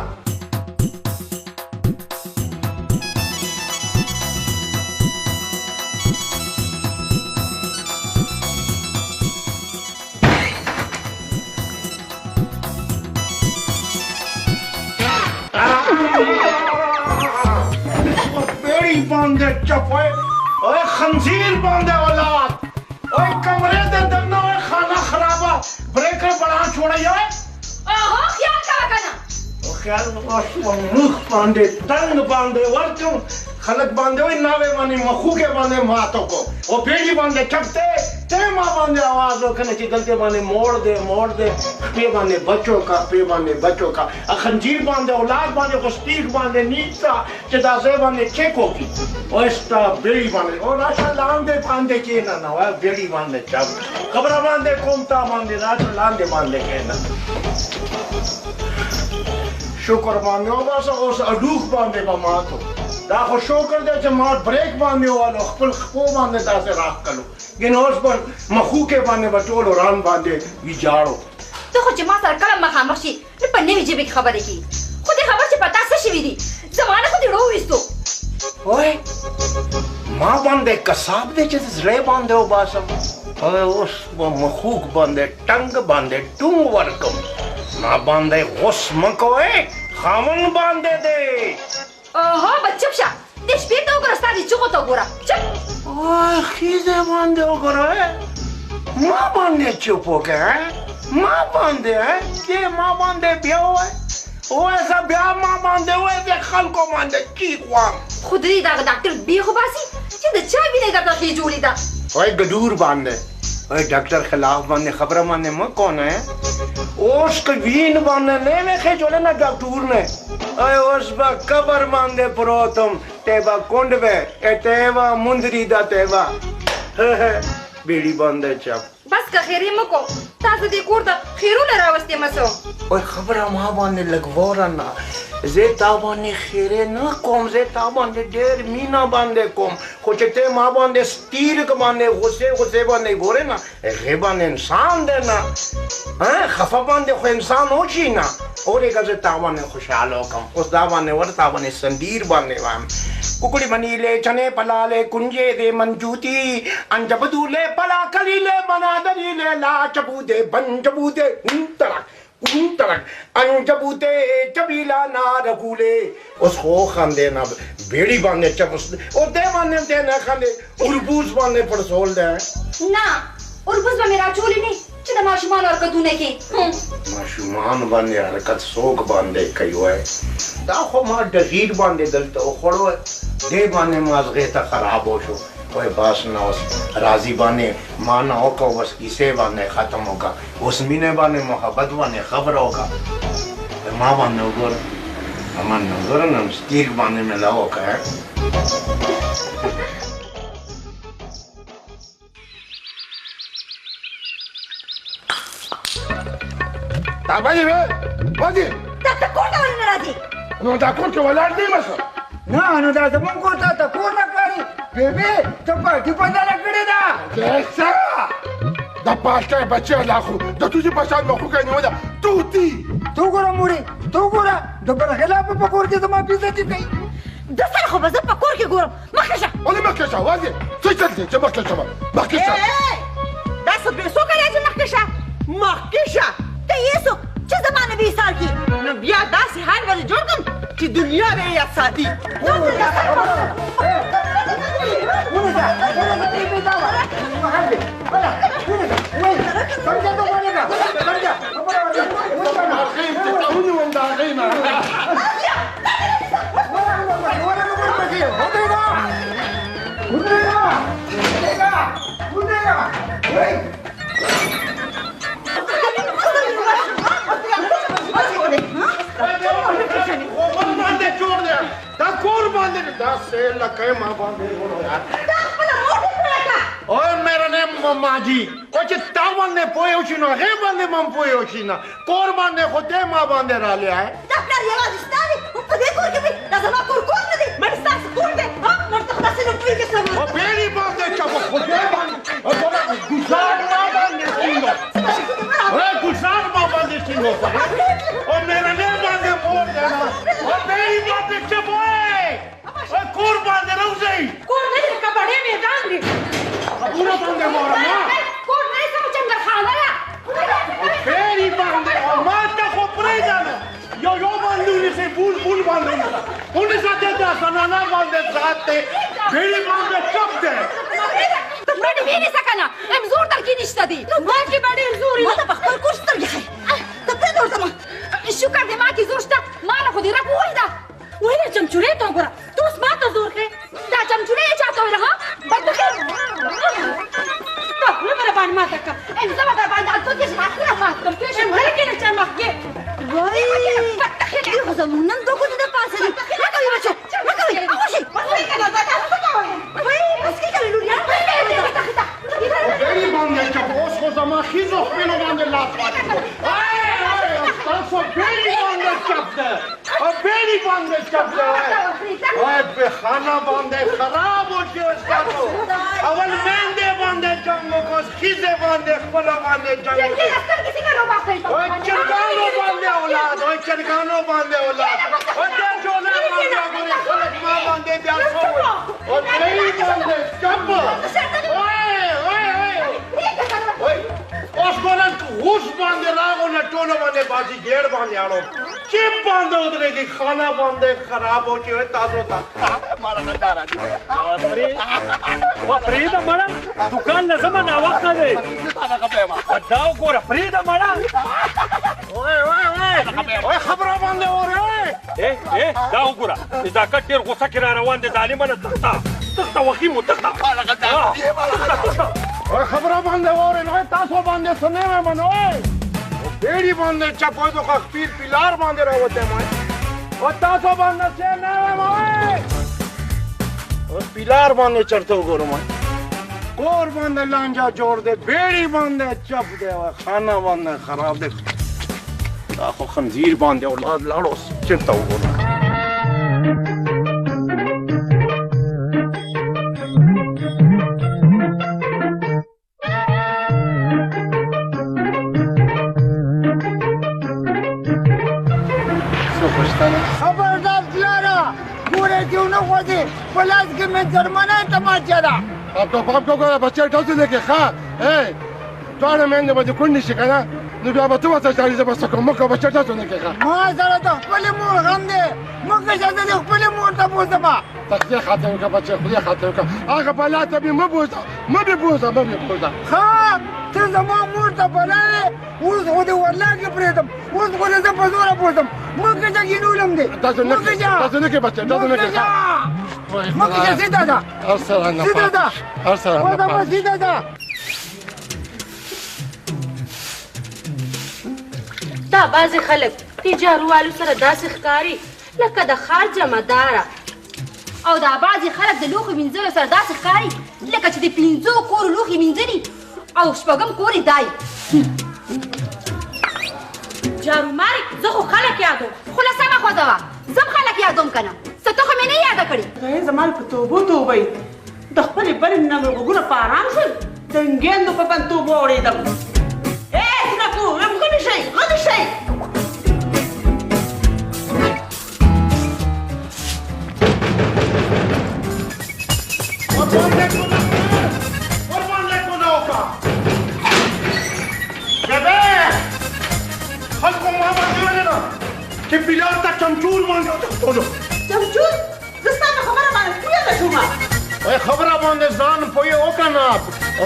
باندې چپوي اوے خنزیر باندې اولاد اوے کمرے دے دنه اوے خانه خرابه بریکر بڑا چھوڑی اوے اوه خیال کا کنه او خیال مخ باندې تنگ باندې ورچو خلق باندې وای ناوې باندې مخوګه باندې ماتو کو او بیڑی باندې چپته ته ما باندې आवाज وکنه چې دلته باندې موړ دے موړ دے په باندې بچو کا په باندې بچو کا خنجیر باندې اولاد باندې غستیخ باندې نیسا چې دا ځای باندې چیک وکړي او استا بیڑی باندې او راشه لاندې باندې کې نه نه وای بیڑی باندې چپ خبره باندې کوم تا باندې راشه لاندې باندې کې نه. شکر باندې وباسه، اوس اډوخ باندې به ماتو. دا خو شکر دی چې ما بریک باندې ووالو، خپل خپو باندې داسې راښکلو، ګنې اوس به مخوکې باندې به ټول وران باندې ویجاړو. ته خو چې ما سره کله مخامخ شي نو په نوې ژبې کې خبرې کوي، خو دې خبر چې په تا څه شوي دي، زما نه خو دې ړو ویستو. وای ما باندې کساب دی چې زړه باندې وباسم، اوس به مخوک باندې ټنګ باندې ټونګ ورکم. ما باندې غوس مه کوئ، خاوند باندې دی. اوهو به چپ شه، دې شپې ته وګوره، ستا دې چغو ته وګوره، چپ. وای ښځې باندې وګوره، ما باندې چوپ وکړه، ما باندې کې ما باندې بیا ووایه، ووایه زه بیا ما باندې ووایه، د خلکو باندې چیغ وم. خو دې دغه ډاکټر بیخ وباسي چې د چا وینه یې درته خېجولې ده. وای ګډور باندې، وای ډاکټر خلاف باندې خبره باندې مه کونه. اوس که وین باندې نه وې خېجولې نه ډاکټر نه، ای اوس به قبر باندې پروت یم، ته به کونډ وې، ته به مندري ده، ته به بیړي باندې چپ. بس که خیرې مه کو، تاسو دې کور ته خیرونه راوستې مسو. وای خبره ما باندې لږ وره نه، زه تا باندې خیرې نه کوم، زه تا باندې ډېر مینه باندې کوم، خو چې ته ما باندې ستیرګ باندې غصې غصې باندې ګورې نه، هغې باندې انسان دی نه، خفه باندې خو انسان وشي نه. اورېږه زه تا باندې خوشحاله وکړم، اوس دا باندې ور تا باندې سندیر باندې وایم. कुकड़ी बनीले चने पलाले कुंजे दे मंजूती अंजबदूले पला कलीले मनादरीले ला चबूदे बंजबूदे उंतरक उंतरक अंजबूदे चबीला ना रघुले. उस खो खांदे ना बेड़ी बांधे चबस और दे बांधे दे ना खांदे उर्बूज बांधे पड़सोल दे ना उर्बूज में मेरा चोली नहीं چې د ماشومانو حرکتونه کې. ماشومان باندې حرکت څوک باندې کوي؟ وای دا خو ما ډغیر باندې دلته وخوړو، دې باندې مازغې ته خراب وشو. وای بس نه اوس راضي باندې ما نه وکړه، بس کیسې باندې ختم وکړه، اوس مینې باندې محبت باندې خبره وکړه. ما باندې وګوره، ما باندې وګوره نن ستیرګ باندې مې لا وکړه. دا باندې وې باندې دا ته کور ته ولې نه راځې؟ نو دا کور کې ولاړ دی مسه. نه نو دا زموږ کور ته ته کور نه کړي بېبې، ته پارټي بدله کړې ده. څه د پارټۍ بچی لا خو د توتي په شان مخوکه نیوله. توتي ته وګوره مورې، ته وګوره د برخلاف په کور کې زما بېعزتي کوي. د سره خو به زه په کور کې ګورم. مخکې شه. ولې مخکې شه؟ واځې څه چل دی چې مخکې شه؟ مخکې شه. دا څه بې څوکه دی چې مخکې شه؟ مخکې شه. ته یې څوک چې زما نه بې ایثار کړي؟ نو بیا داسې حال ولې جوړ کړم چې دنیا به یې یاد ساتي. دا کور باندې دا سیل لکه ما باندې دا خپله مور دې پوهه کړه. اوی میرا نیم ماجی، او چې تا باندې پوه وشي نو هغې باندې به هم پوه وشي نه، کور باندې خو دې ما باندې رالی. دا پلار یوازې ستا دی په دې کور کې، دا زما کور کور نه دی، مړ ستاسو کور دی. ها مړ ته خو داسې نه پوهېږې څه او بېړي باندې چپ خدای باندې ګوزار ما باندې څنګه، ګوزار ما باندې څنګه، او میرا نیم باندې مور دی نه، او بېړي باندې چپ. وای کور باندې راوځئ. کور نه دی، کبړې میدان دی. خبره باندې مور نه کور نه سم چنګرخانه ده. بېړي باندې او ما ته خو پرېږده نه، یو یو باندې ونیسئ، بول بول باندې ونیسه، ونیسه دې دا زنانه باندې ذات دی، بېړي باندې چپ دی. ته مړې وینې که نه امزور در کې نشته دی. نو ما کې به ډېر زور وي. ما ته په خپل کور سترګې ښیي. ته پرېږده ورته ما. شکر دی ما کې زور شته، ما نه خو دې رب وویل ده. ویله چمچورې ته وګوره، ته اوس ما ته زور ښیې. دا چمچورې یې چا ته ویله؟ ها بدبختي دا خوله به راباندې ماته کړم. زه به درباندې الوتکې شم، خوله مات کړم. پوه شوې؟ ورکې نه چا مخکې. وای دې خو زموږ نن دوه ګوتې د پاسه دي. مه کوئ بچو، مه کوئ، وشئ. وای بس کېږه لوریان. بېړي باندې چپ، اوس خو زما ښځو خپلو باندې لاس واچوه. ستاسو بېړي باندې چپ دی. باندې چپ دی. وای په خانه باندې خراب وشي تاسو. اول میندې باندې جنګ وکړو، ښځې باندې خپله باندې جنګ وکړو. وای چرګانو باندې اولاد، وای چرګانو باندې اولاد، وای دې جوله باندې ګورې خلک ما باندې بیا څه وایي. او درې باندې چپ. وای وای وای اوس ګوره غوس باندې راغو نه ټولو باندې بازي ګېړ باندې اړو چپ باندې ودرېږي، خانه باندې خراب و چې تاسو ته پرېږده مړه، دوکان له ځمه ناوخته دی. دا وګوره پرېږده مړه. وای وای وای وای خبره باندې اورې. دا وګوره نزاکت ډېر غوسه کې را روان دی. ظالمه نه تښته تښته وخیمو تښته تښته. وای خبره باندې اورې نو تاسو باندې څه نه وایم نو. بیړي باندې چپ وای خو خپل پلار باندې راوتی ما او تاسو باندې څه نه وایم. او پلار باندې چرته وګورم، کور باندې لانجه جوړ دی، بیړي باندې چپ دی، خانه باندې خراب دی. دا خو خنزیر باندې اولاد لاړو چېرته وګورم. خبردار پلاره، ګوره چې ونه خوځې، په لاس کې مې جرمنه تماچه ده. ټوپک وګوره بچی ډزې لګې. ښه دواړه میندې به دې کونډې شي که نه نو بیا به ته ورته ژاړې، زه به څه کوم. مه کوه بچی ډزې نه کوې. ما سره د خپلې مور غم دی، مه کوه زه د خپلې مور ته بوځم. د خدای خاطر وکړه بچی، خدای خاطر وکړه، هغه بلا ته مې مه بوځه، مه مې بوځه، مه مې بوځه. ښه ته زما مور ته بلا یې، اوس خو دې ورلاکې پرېږدم، اوس خو دې زه په زوره بوځم. مه کوه کینولم دې. ډزې نه کوې، ډزې نه کوې بچی، ډزې نه کوې. مه کوه، سیده ده، سیده ده، وځه سیده ده. دا بعضې خلک د جاروالو سره داسې ښکاري لکه د ښار جمعداره، او دا بعضې خلک د لوښو مینځلو سره داسې ښکاري لکه چې د 5 کورو لوښي مینځلي او شپږم کور یې دی. جاروماري زه خو خلک یادوم. خوله سمه خوځوه، زه هم خلک یادوم که نه، څه ته خو مې نه یاده کړې. خدای زما په توبو توبه یې، د خپلې بلې نه مې غوږونه په ارام شول، د انګېندو په پنتوب واورېدم. غلي شئ، غلي شئ. ور باندې کوزه وکړه. ببې خلکو ما باندې ویلې ده چې پلار ته چمچور باندې وتښتولو. چمچور؟ زه ستا په خبره باندې پوه نه شوم. وای خبره باندې ځان پوه وکړه نه،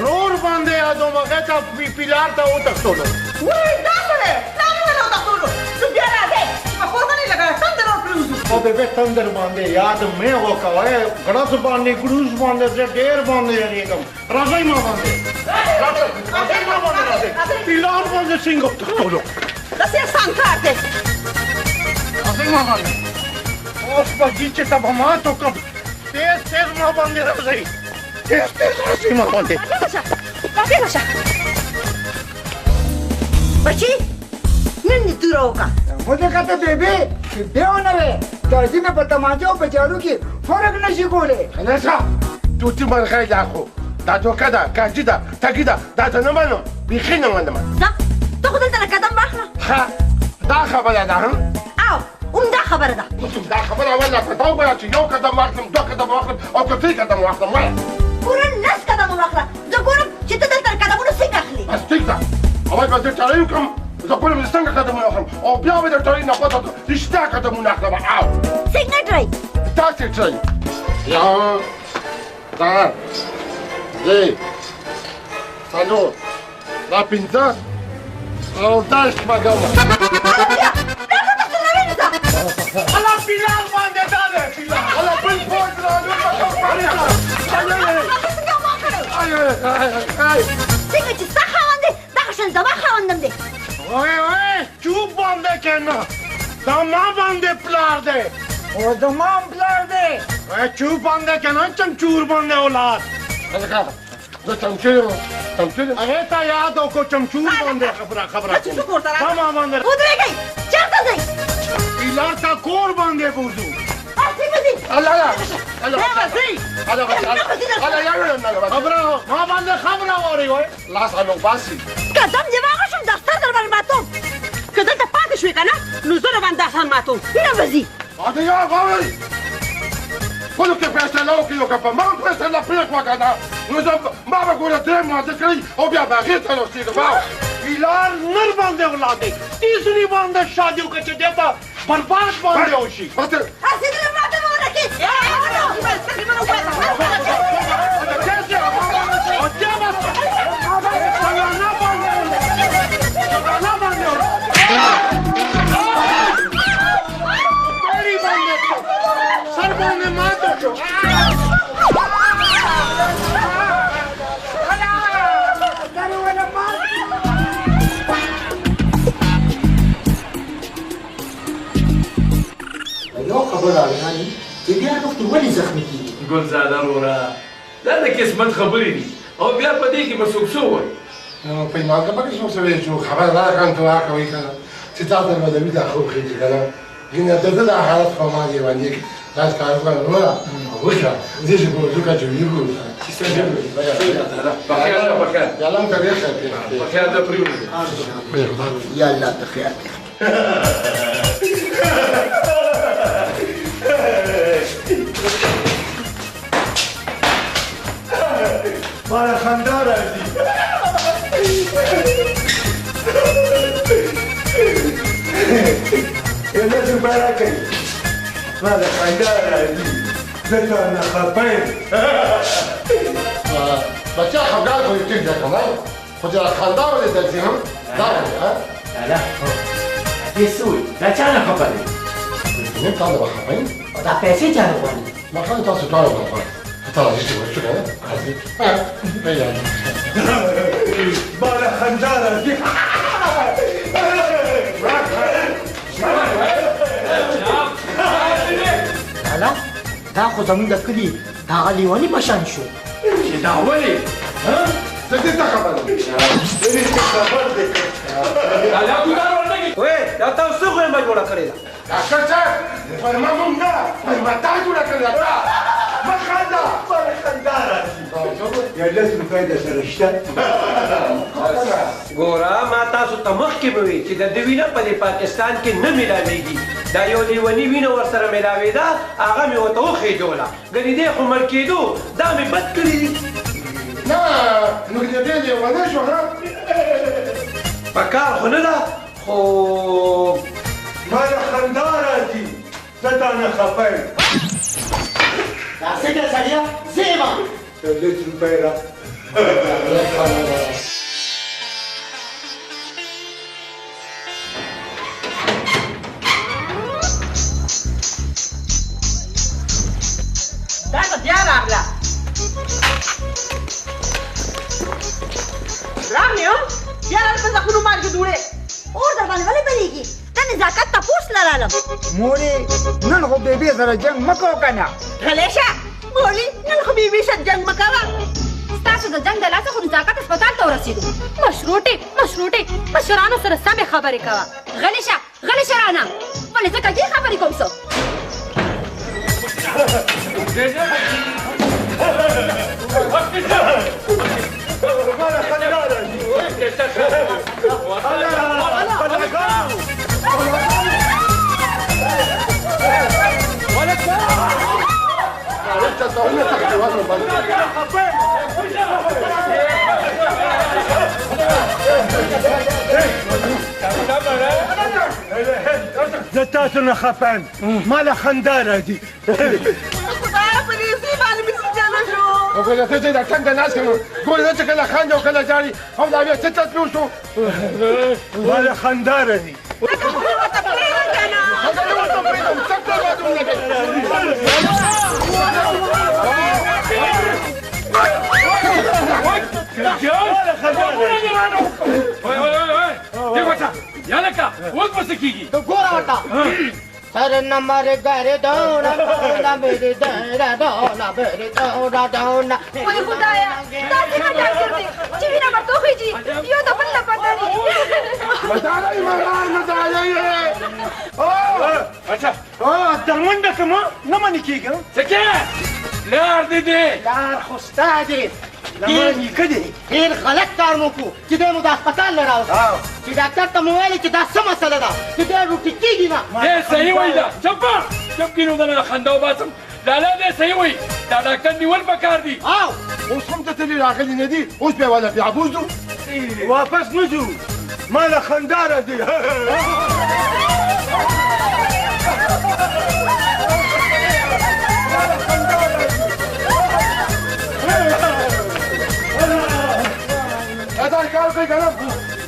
رور باندې یادوم، هغه ته پلار ته وتښتولو. وای دا څه دی؟ پلار مې ولې وتښتولو؟ نو بیا راځئ چې په کور باندې لکه تندر ورپرېوځو. او ببې تندر باندې یاد مې وکړه، وای ګړز باندې ګړوز باندې زه ډېر باندې یادېږم. راځئ ما باندې، راځئ ما باندې، راځئ. پلار باندې څنګه وتښتولو؟ دا څه اسان کار دی؟ راځئ ما باندې. اوس به ځي چې ته به مات وکړم. تیز تیز ما باندې راځئ، تیز تیز راځئ ما باندې. راپېښه شه بچي، نن دې توره وکړه. ودې کته بېبې چې بیا ونه وې، تازي مې په تماچه او په جارو کې فرق نه شي کولی. نه شه توتي مرغۍ، دا خو دا دوکه ده، کاجي ده، ټګي ده، دا زه نه منم، بیخي نه منم. ځه ته خو دلته قدم واخله. ښه دا خبره ده. او همدا خبره ده. دا خبره اول راته دا وګوره چې یو قدم واخلم، 2 قدم واخلم او که 3 قدم واخلم. وایه پوره 10 قدمه واخله، زه ګورم چې ته دلته قدمونه څنګه اخلې. بس ټیک ده، اول به زه ټړۍ وکړم، زه ګورم چې څنګه قدمونه اخلم، او بیا به د ټړۍ نه پته رښتیا قدمونه اخلم. او څنګه ټړۍ؟ داسې ټړۍ، یو دوه درې څلور دا 5 او دا شپږم. الله پلار باندې دا دی پلار. الله بل پوج را نو څنګه چې ستا خاوند دی دغه شان زما خاوند هم دی. وای وای چوب باندې که نه، دا ما باندې پلار دی. او زما هم پلار دی. وای چوب باندې که نه، چمچور باندې اولاد. هلکه زه چمچور یم، چمچور یم. هغې ته یاد وکړو چمچور باندې خبره خبره کوم. ما باندې ودرېږئ، چېرته ځئ؟ پلار تا کور باندې بوزو. الله الله الله الله الله خبره ما باندې خبره ووري وای لاس نو باسي. قدم دې واغښم دا سر در باندې ماتوم. که دلته پاتې شوې که نه نو زه در باندې دا سر ماتوم. نه به ځي. اده یار واورئ، خپلو کې فیصله وکړئ او که په ما هم فیصله پرېښوه که نه نو زه ما به ګوره درېیم واده کړئ او بیا به هغې ته رسېږم. پلار نر باندې غلا دی، تیسري باندې شادي وکړه چې دې ته برباد باندې وشي. هسې دې ماته مه ورکې. سر باندې ماتو شو. یو خبره اریاني چې بیا وخت ولې زخمي کېږي؟ ګلزاده وروره دا د قسمت خبرې دي او بیا په دې کې به څوک څه ووایي؟ نو په ایمان که پکې څوک څه وایي چې خبره دا کړم ته وا کوئ که نه چې تا ته به د وي دا ښه وخېژي که نه ګینه د ده دا حالت خو ما لیونی کړي. داسې کار وکړه وروره وکړه دې چې بوزو که جوړېږو. په خیر ده، په خیر. یاله موږ ته ډېر خیر پېښ کړې. په خیر ده، پرېوځو. یا الله ته خیر پېښ کړې. ماله خندا راځي. یو لس روپۍ راکړئ. ماله خندا راځي، زه تا نه خفه یم. بچه خفګان خو یې ټیک دی که نه خو چې خندا ولې درځي هم دا ولې ها؟ لالا دې څه وایي؟ دا چا نه خفه دی؟ نیم تا نه به خفه یم. او دا پیسې چا نه غواړي؟ ما خو تاسو دواړو نه غواړم. ته راځي چې ورشو که نه راځي. ماله خندا راځي. لالا دا خو زموږ د کلي د هغه لیوني په شان شو. چې دا ولې؟ زه دې ته خبر یم. خبر دی. وې دا تاسو څه غوښه جوړه کړې ده؟ ډاکټر صاحب پر ما مونږ نه پر ما تا جوړه کړې ده. مه خنده. ماله خندا راځي. یو لس روپۍ در سره شته؟ ګوره ما تاسو ته مخکې به وي چې د ده وینه په دې پاکستان کې نه میلاویږي. دا یو لیوني وینه ورسره میلاوېده، هغه مې ورته وخېجوله. ګنې دی خو مړ کېدو، دا مې بد کړي دي. نه نو دې لیونی شو ها؟ په کار خو نه ده خو ماله خندا راځي، زه تا نه خفه یم. دا څه دی سړیه؟ زه یم. یو لس روپۍ را. دا به بیا راغله. راغلې هم بیا راغله په زخمونو مالګې دوړې. اور در باندې ولې بلېږي؟ د نزاکت تپوس له رالم. مورې نن خو بیبي سره جنګ مه کوه که نه. غلی شه مورې، نن خو بیبي سره جنګ مه کوه. ستاسو د جنګ د لاسه خو نزاکت هسپتال ته ورسېدو. مشروټې مشروټې مشرانو سره سمې خبرې کوه. غلی شه غلی شه رانه، ولې زه کږې خبرې کوم څه؟ ماله خندا راځي. زه تاسو نه خفه یم، ماله خندا راځي. خدایه په دې زوی باندې مې څه چل وشو؟ وګوره ته چې دا څنګه ناست یم، ګوره چې کله خاندي او کله ژاړي او دا بیا څه چل پرې وشو؟ ماله خندا راځي. ځکه خو یې ورته پرېږده که نه. څنګه دې ورته پرېږدم؟ څه کار راته ولګوي؟ وای وای وای وای دې وته یا لکه اوس به څه کېږي؟ ته ګوره ورته. سر نمبر ګر دونا دونا میرے دونا دونا میرے دونا دونا. وای خدایه دا څنګه ډاکټر دی چې وینه ورته وخېژي یو د بل نه پته نه. مزه راځي مزه راځي. اچھا درمنډه کوم نه منې کېږم. څه کې؟ لار دې دی. لار خو ستا دی. زما نیکه دی. ډېر غلط کار مو وکړو چې دی مو د هسپتال نه راوست، چې ډاکټر ته مو ویلې چې دا څه مسله ده چې دی روټي کېږي نه. دی صحیح وایي. دا چپه چپ کینو دنه خندا وباسم. لالا دی صحیح وایي، دا ډاکټر نیول پکار دي. اوس هم ته تللي راغلي نه دي، اوس بیا ولا بیا بوځو. واپس نه ځو، ما له خندا راځي. دا کار کوي که نه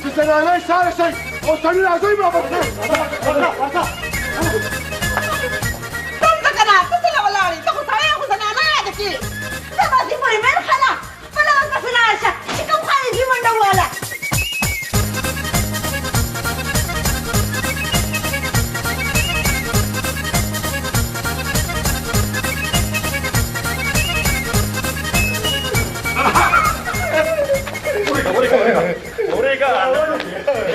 چې زنانه ساره شئ او سړي راځئ ما پسې. ته که نه ته څه ولاړ یې؟ ته خو سړی خو زنانه یاده کړې. ته بازي پورې مې نښله، خپله ورپسې لاړه شه چې کوم خارجي منډه وواله.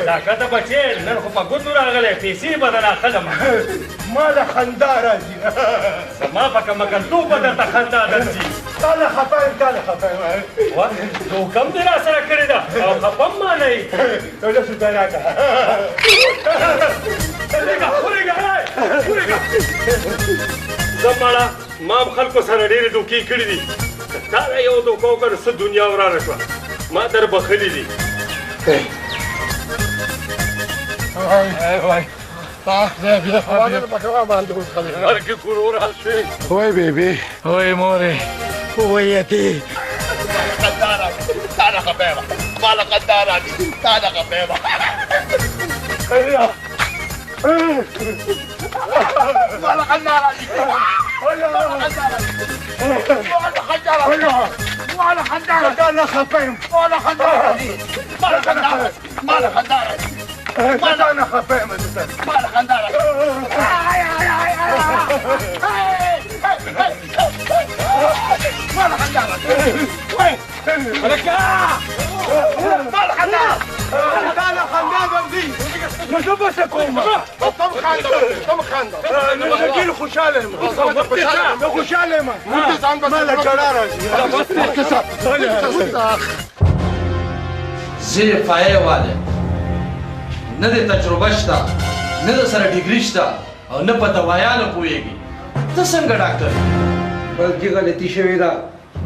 دا کته بچې نن خو په ګوتو راغلی، پیسې به درنه اخلم. ما له خندا راځي. زما په کمکلتوب به درته خندا درځي. تا له خفه یم، تا له خفه یم. دوکه هم دې راسره کړې ده او خفه هم ما نه یې. یو لس روپۍ راکړه. ورېږه ورېږه ورېږه. زه مړه ما هم خلکو سره ډېرې دوکې کړې دي. که تا یو دوکه وکړه څه دنیا ورانه شوه. ما در بخښلي دي. وای بیبي، وای مورې، وای اتې. تا نه خفه یم، ما له خندا راځي. تا نه خفه یم. ما له خندا راځي. ما له خندا راځي. تا نه خفه یم. ما له خندا راځي. ما له خندا راځي. ما له خندا راځي. تا نه خفه یم. ما له خندا راځي. ما له خندا راځي. ولکه ما له خندا. تا له خندا درځي. نو زه به څه کوم؟ ته هم خانده، ته هم خانده. نو زه ډېر خوشحاله یم. زه خوشحاله یم. ما له ژړا راځي. زه یې پایه والی نه د تجربه شته، نه د سره ډیګري شته او نه په دوایانو پوهېږي. ته څنګه ډاکټر؟ بلکې غلطي شوې ده،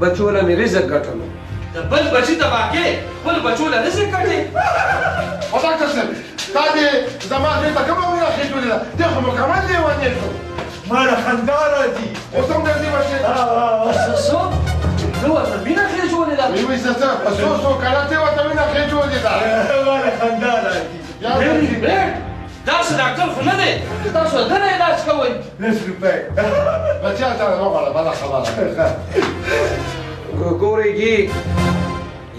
بچو له مې رزق ګټلو. د بل بچي تباه کې خپل بچو له رزق ګټې. او ډاکټر صاحب، تا دې زما زوی ته کومه وینه خېژولې ده؟ دی خو مکمل لیونی شو. ما له خندا راځي. اوس هم درځي بچې؟ څه ته ورته وینه خېژولې ده؟ وی څه څه په څو څو کاله ته ورته وینه خېژولې ده. ما له خندا راځي. ویري ګریټ. داسې ډاکټر خو نه دی چې تاسو د ده نه علاج کوئ. لس روپۍ. بچیه تا وغواړه، بله خبره. ګورئ جي،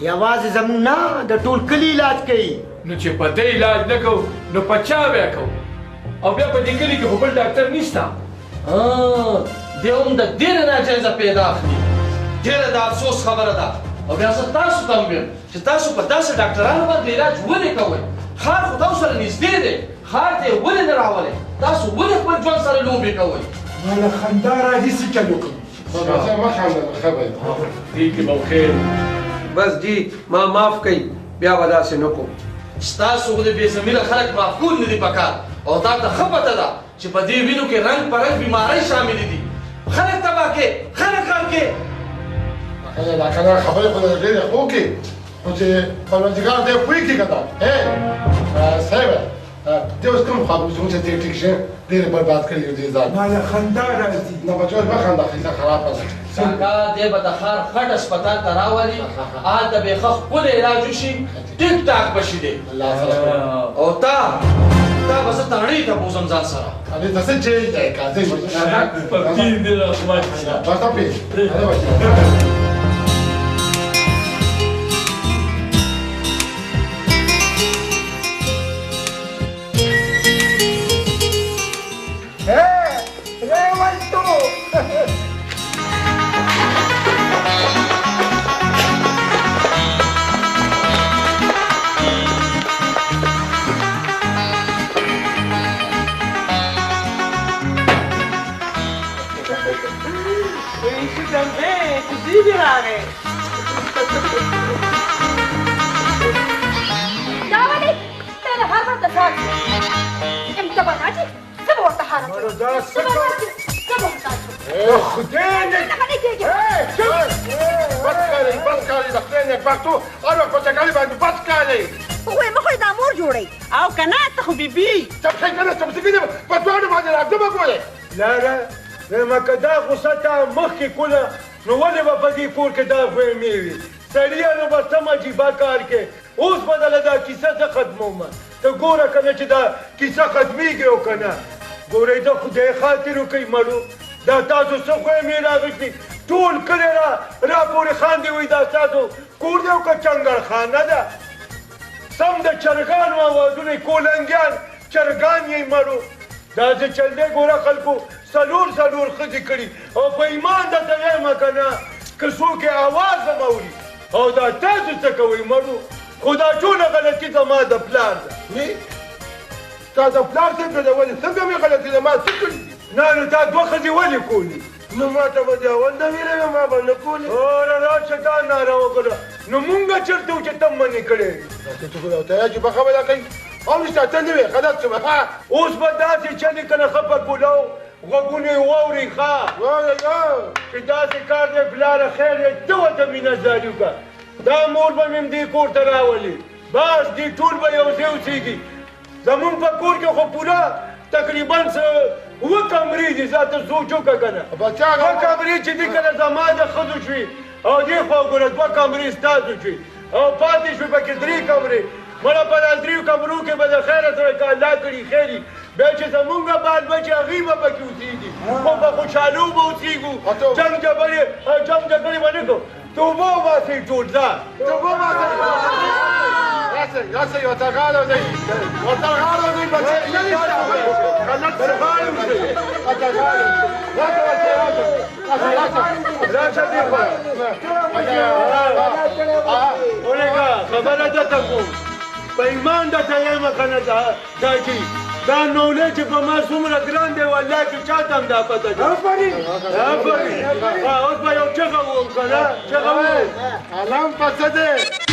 یوازې زموږ نه د ټول کلي علاج کوي. نو چې په دې علاج نه کوو نو په چا بیا کوو؟ او بیا په دې کلي کې خو بل ډاکټر نشته. دی هم د ډېره ناجایزه پیدا اخلي. ډېره د افسوس خبره ده. او بیا زه تاسو ته هم وایم چې تاسو په داسې ډاکټرانو باندې علاج ولې کوئ؟ ښار خو تاسو سره نږدې دی، ښار ته یې ولې نه راولئ؟ تاسو ولې خپل ژوند سره لوبې کوئ؟ ما له خندا راځي، څه چل وکړم؟ بچیه مه خانده، ښه به وي. دې کې به خیر. بس جي ما معاف کړئ، بیا به داسې نه کوم. ستاسو خو د بې ضمیره خلک معاف کول نه دي پکار. او تا ته ښه پته ده چې په دې وینو کې رنګ په رنګ بیمارۍ شاملې دي. خلک تباه کې، خلک غم کې. دا که نه خبرې خو ډېرې ښو کې، خو چې پروردګار دی پوه کړي که نه. صاحب دی اوس کوم خواب زموږ چې ډېر ټیک شي، ډېر برباد کړي یو دې ځان. ما له خندا راځي. نه بچو مه خندا، خیسه خرابه ده. کاکا دی به د ښار غټ هسپتال ته راولي، هلته به ښه ښکلی علاج وشي، ټیک ټاک به شي دی. او تا به زه تڼۍ ته بوځم ځان سره. ابي ته څه چي دی کاځي؟ په دین دې رحمت شه. بس ته پې بچو. مړو دا څه څه محتاج خدای نه نه کېږي. بس کړئ، بس کړئ، د خدای نیکبختو هر وخت په چکرې باندې بس کړئ. خو یې مخ دا مور جوړوي او که نه ته خو بیبي چپ شئ که نه چپ شئ په دواړو باندې راځه به ګورې. لاره وایم که دا غوسه تا مخکې کوله نو ولې به په دې کور کې دا غویمې وي؟ سړیه نو به سم عجیبه کار کې. اوس به دله دا کیسه زه ختموم. ته ګوره که نه چې دا کیسه ختمېږي او که نه. ګورئ د خدای خاطر وکړئ مړو، دا تاسو څه غویمې راغستي؟ ټول کلی را پورې خاندي وایي دا ستاسو کور دی او که چنګرخانه ده؟ سم د چرګانو اوازونه، کولنګیان چرګان یې مړو. داسې چل دی ګوره خلکو څلور څلور ښځې کړي او په ایمان درته وایم که نه که څوک یې اواز هم اوري. او دا تاسو څه کوئ مړو؟ خو دا ټوله غلطي زما د پلار ده. نه تا د پلار څنګه ده؟ ولې څنګه مې غلطي ده؟ ما څه کړي دي؟ نه نو تا دوه ښځې ولې کولې؟ نو ما ته به دې اول نه ویلی وی، ما به نه کولې. اوره راشه تا ناره وکړه، نو مونږ چېرته وو چې ته منې کړې؟ ته خو ته عجیبه خبره کوي. او نشته ته نه وې غلط شوم. اوس به داسې چلې که نه ښه په کولاو غوږونه یې واوري. ښه چې داسې کار دی پلاره، خیر دی، ته ورته مینه زاري وکړه. دا مور به مې هم دې کور ته راولي، بس دې ټول به یو ځای اوسېږي. زمونږ په کور کې خو پوره تقریبا څه اووه کمرې دي. ځه ته سوچ وکړه که نه، دوه کمرې چې دي که نه زما د ښځو شوې، او دې خوا وګوره دوه کمرې ستاسو شوې، او پاتې شوې پکې درې کمرې. مړه په دا دریو کمرو کې به د خیره سره که الله کړي خیر وي، بیا چې زمونږ بال بچي هغوی به پکې اوسېږي، خو په خوشحالو به اوسېږو. جنګ جګړې به نه کوو. توبه وباسئ ټول، ځه توبه وباسئ. راسئ راسئ، ورته غاړه وځئ، ورته غاړه وځئ. بچی نه نشته، غلط تر غاړې وځئ. ورته غاړه راشه، ورته راشه، راشه راشه دې خوا. ولېږه خبره درته کوم، په ایمان درته وایم که نه دا چې دا نولی چې په ما څومره ګران دی، والله چې چا ته هم دا پته ده. آفرین آفرین. اوس به یو چغه ووهم که نه، چغه ووهم. قلم په څه دی؟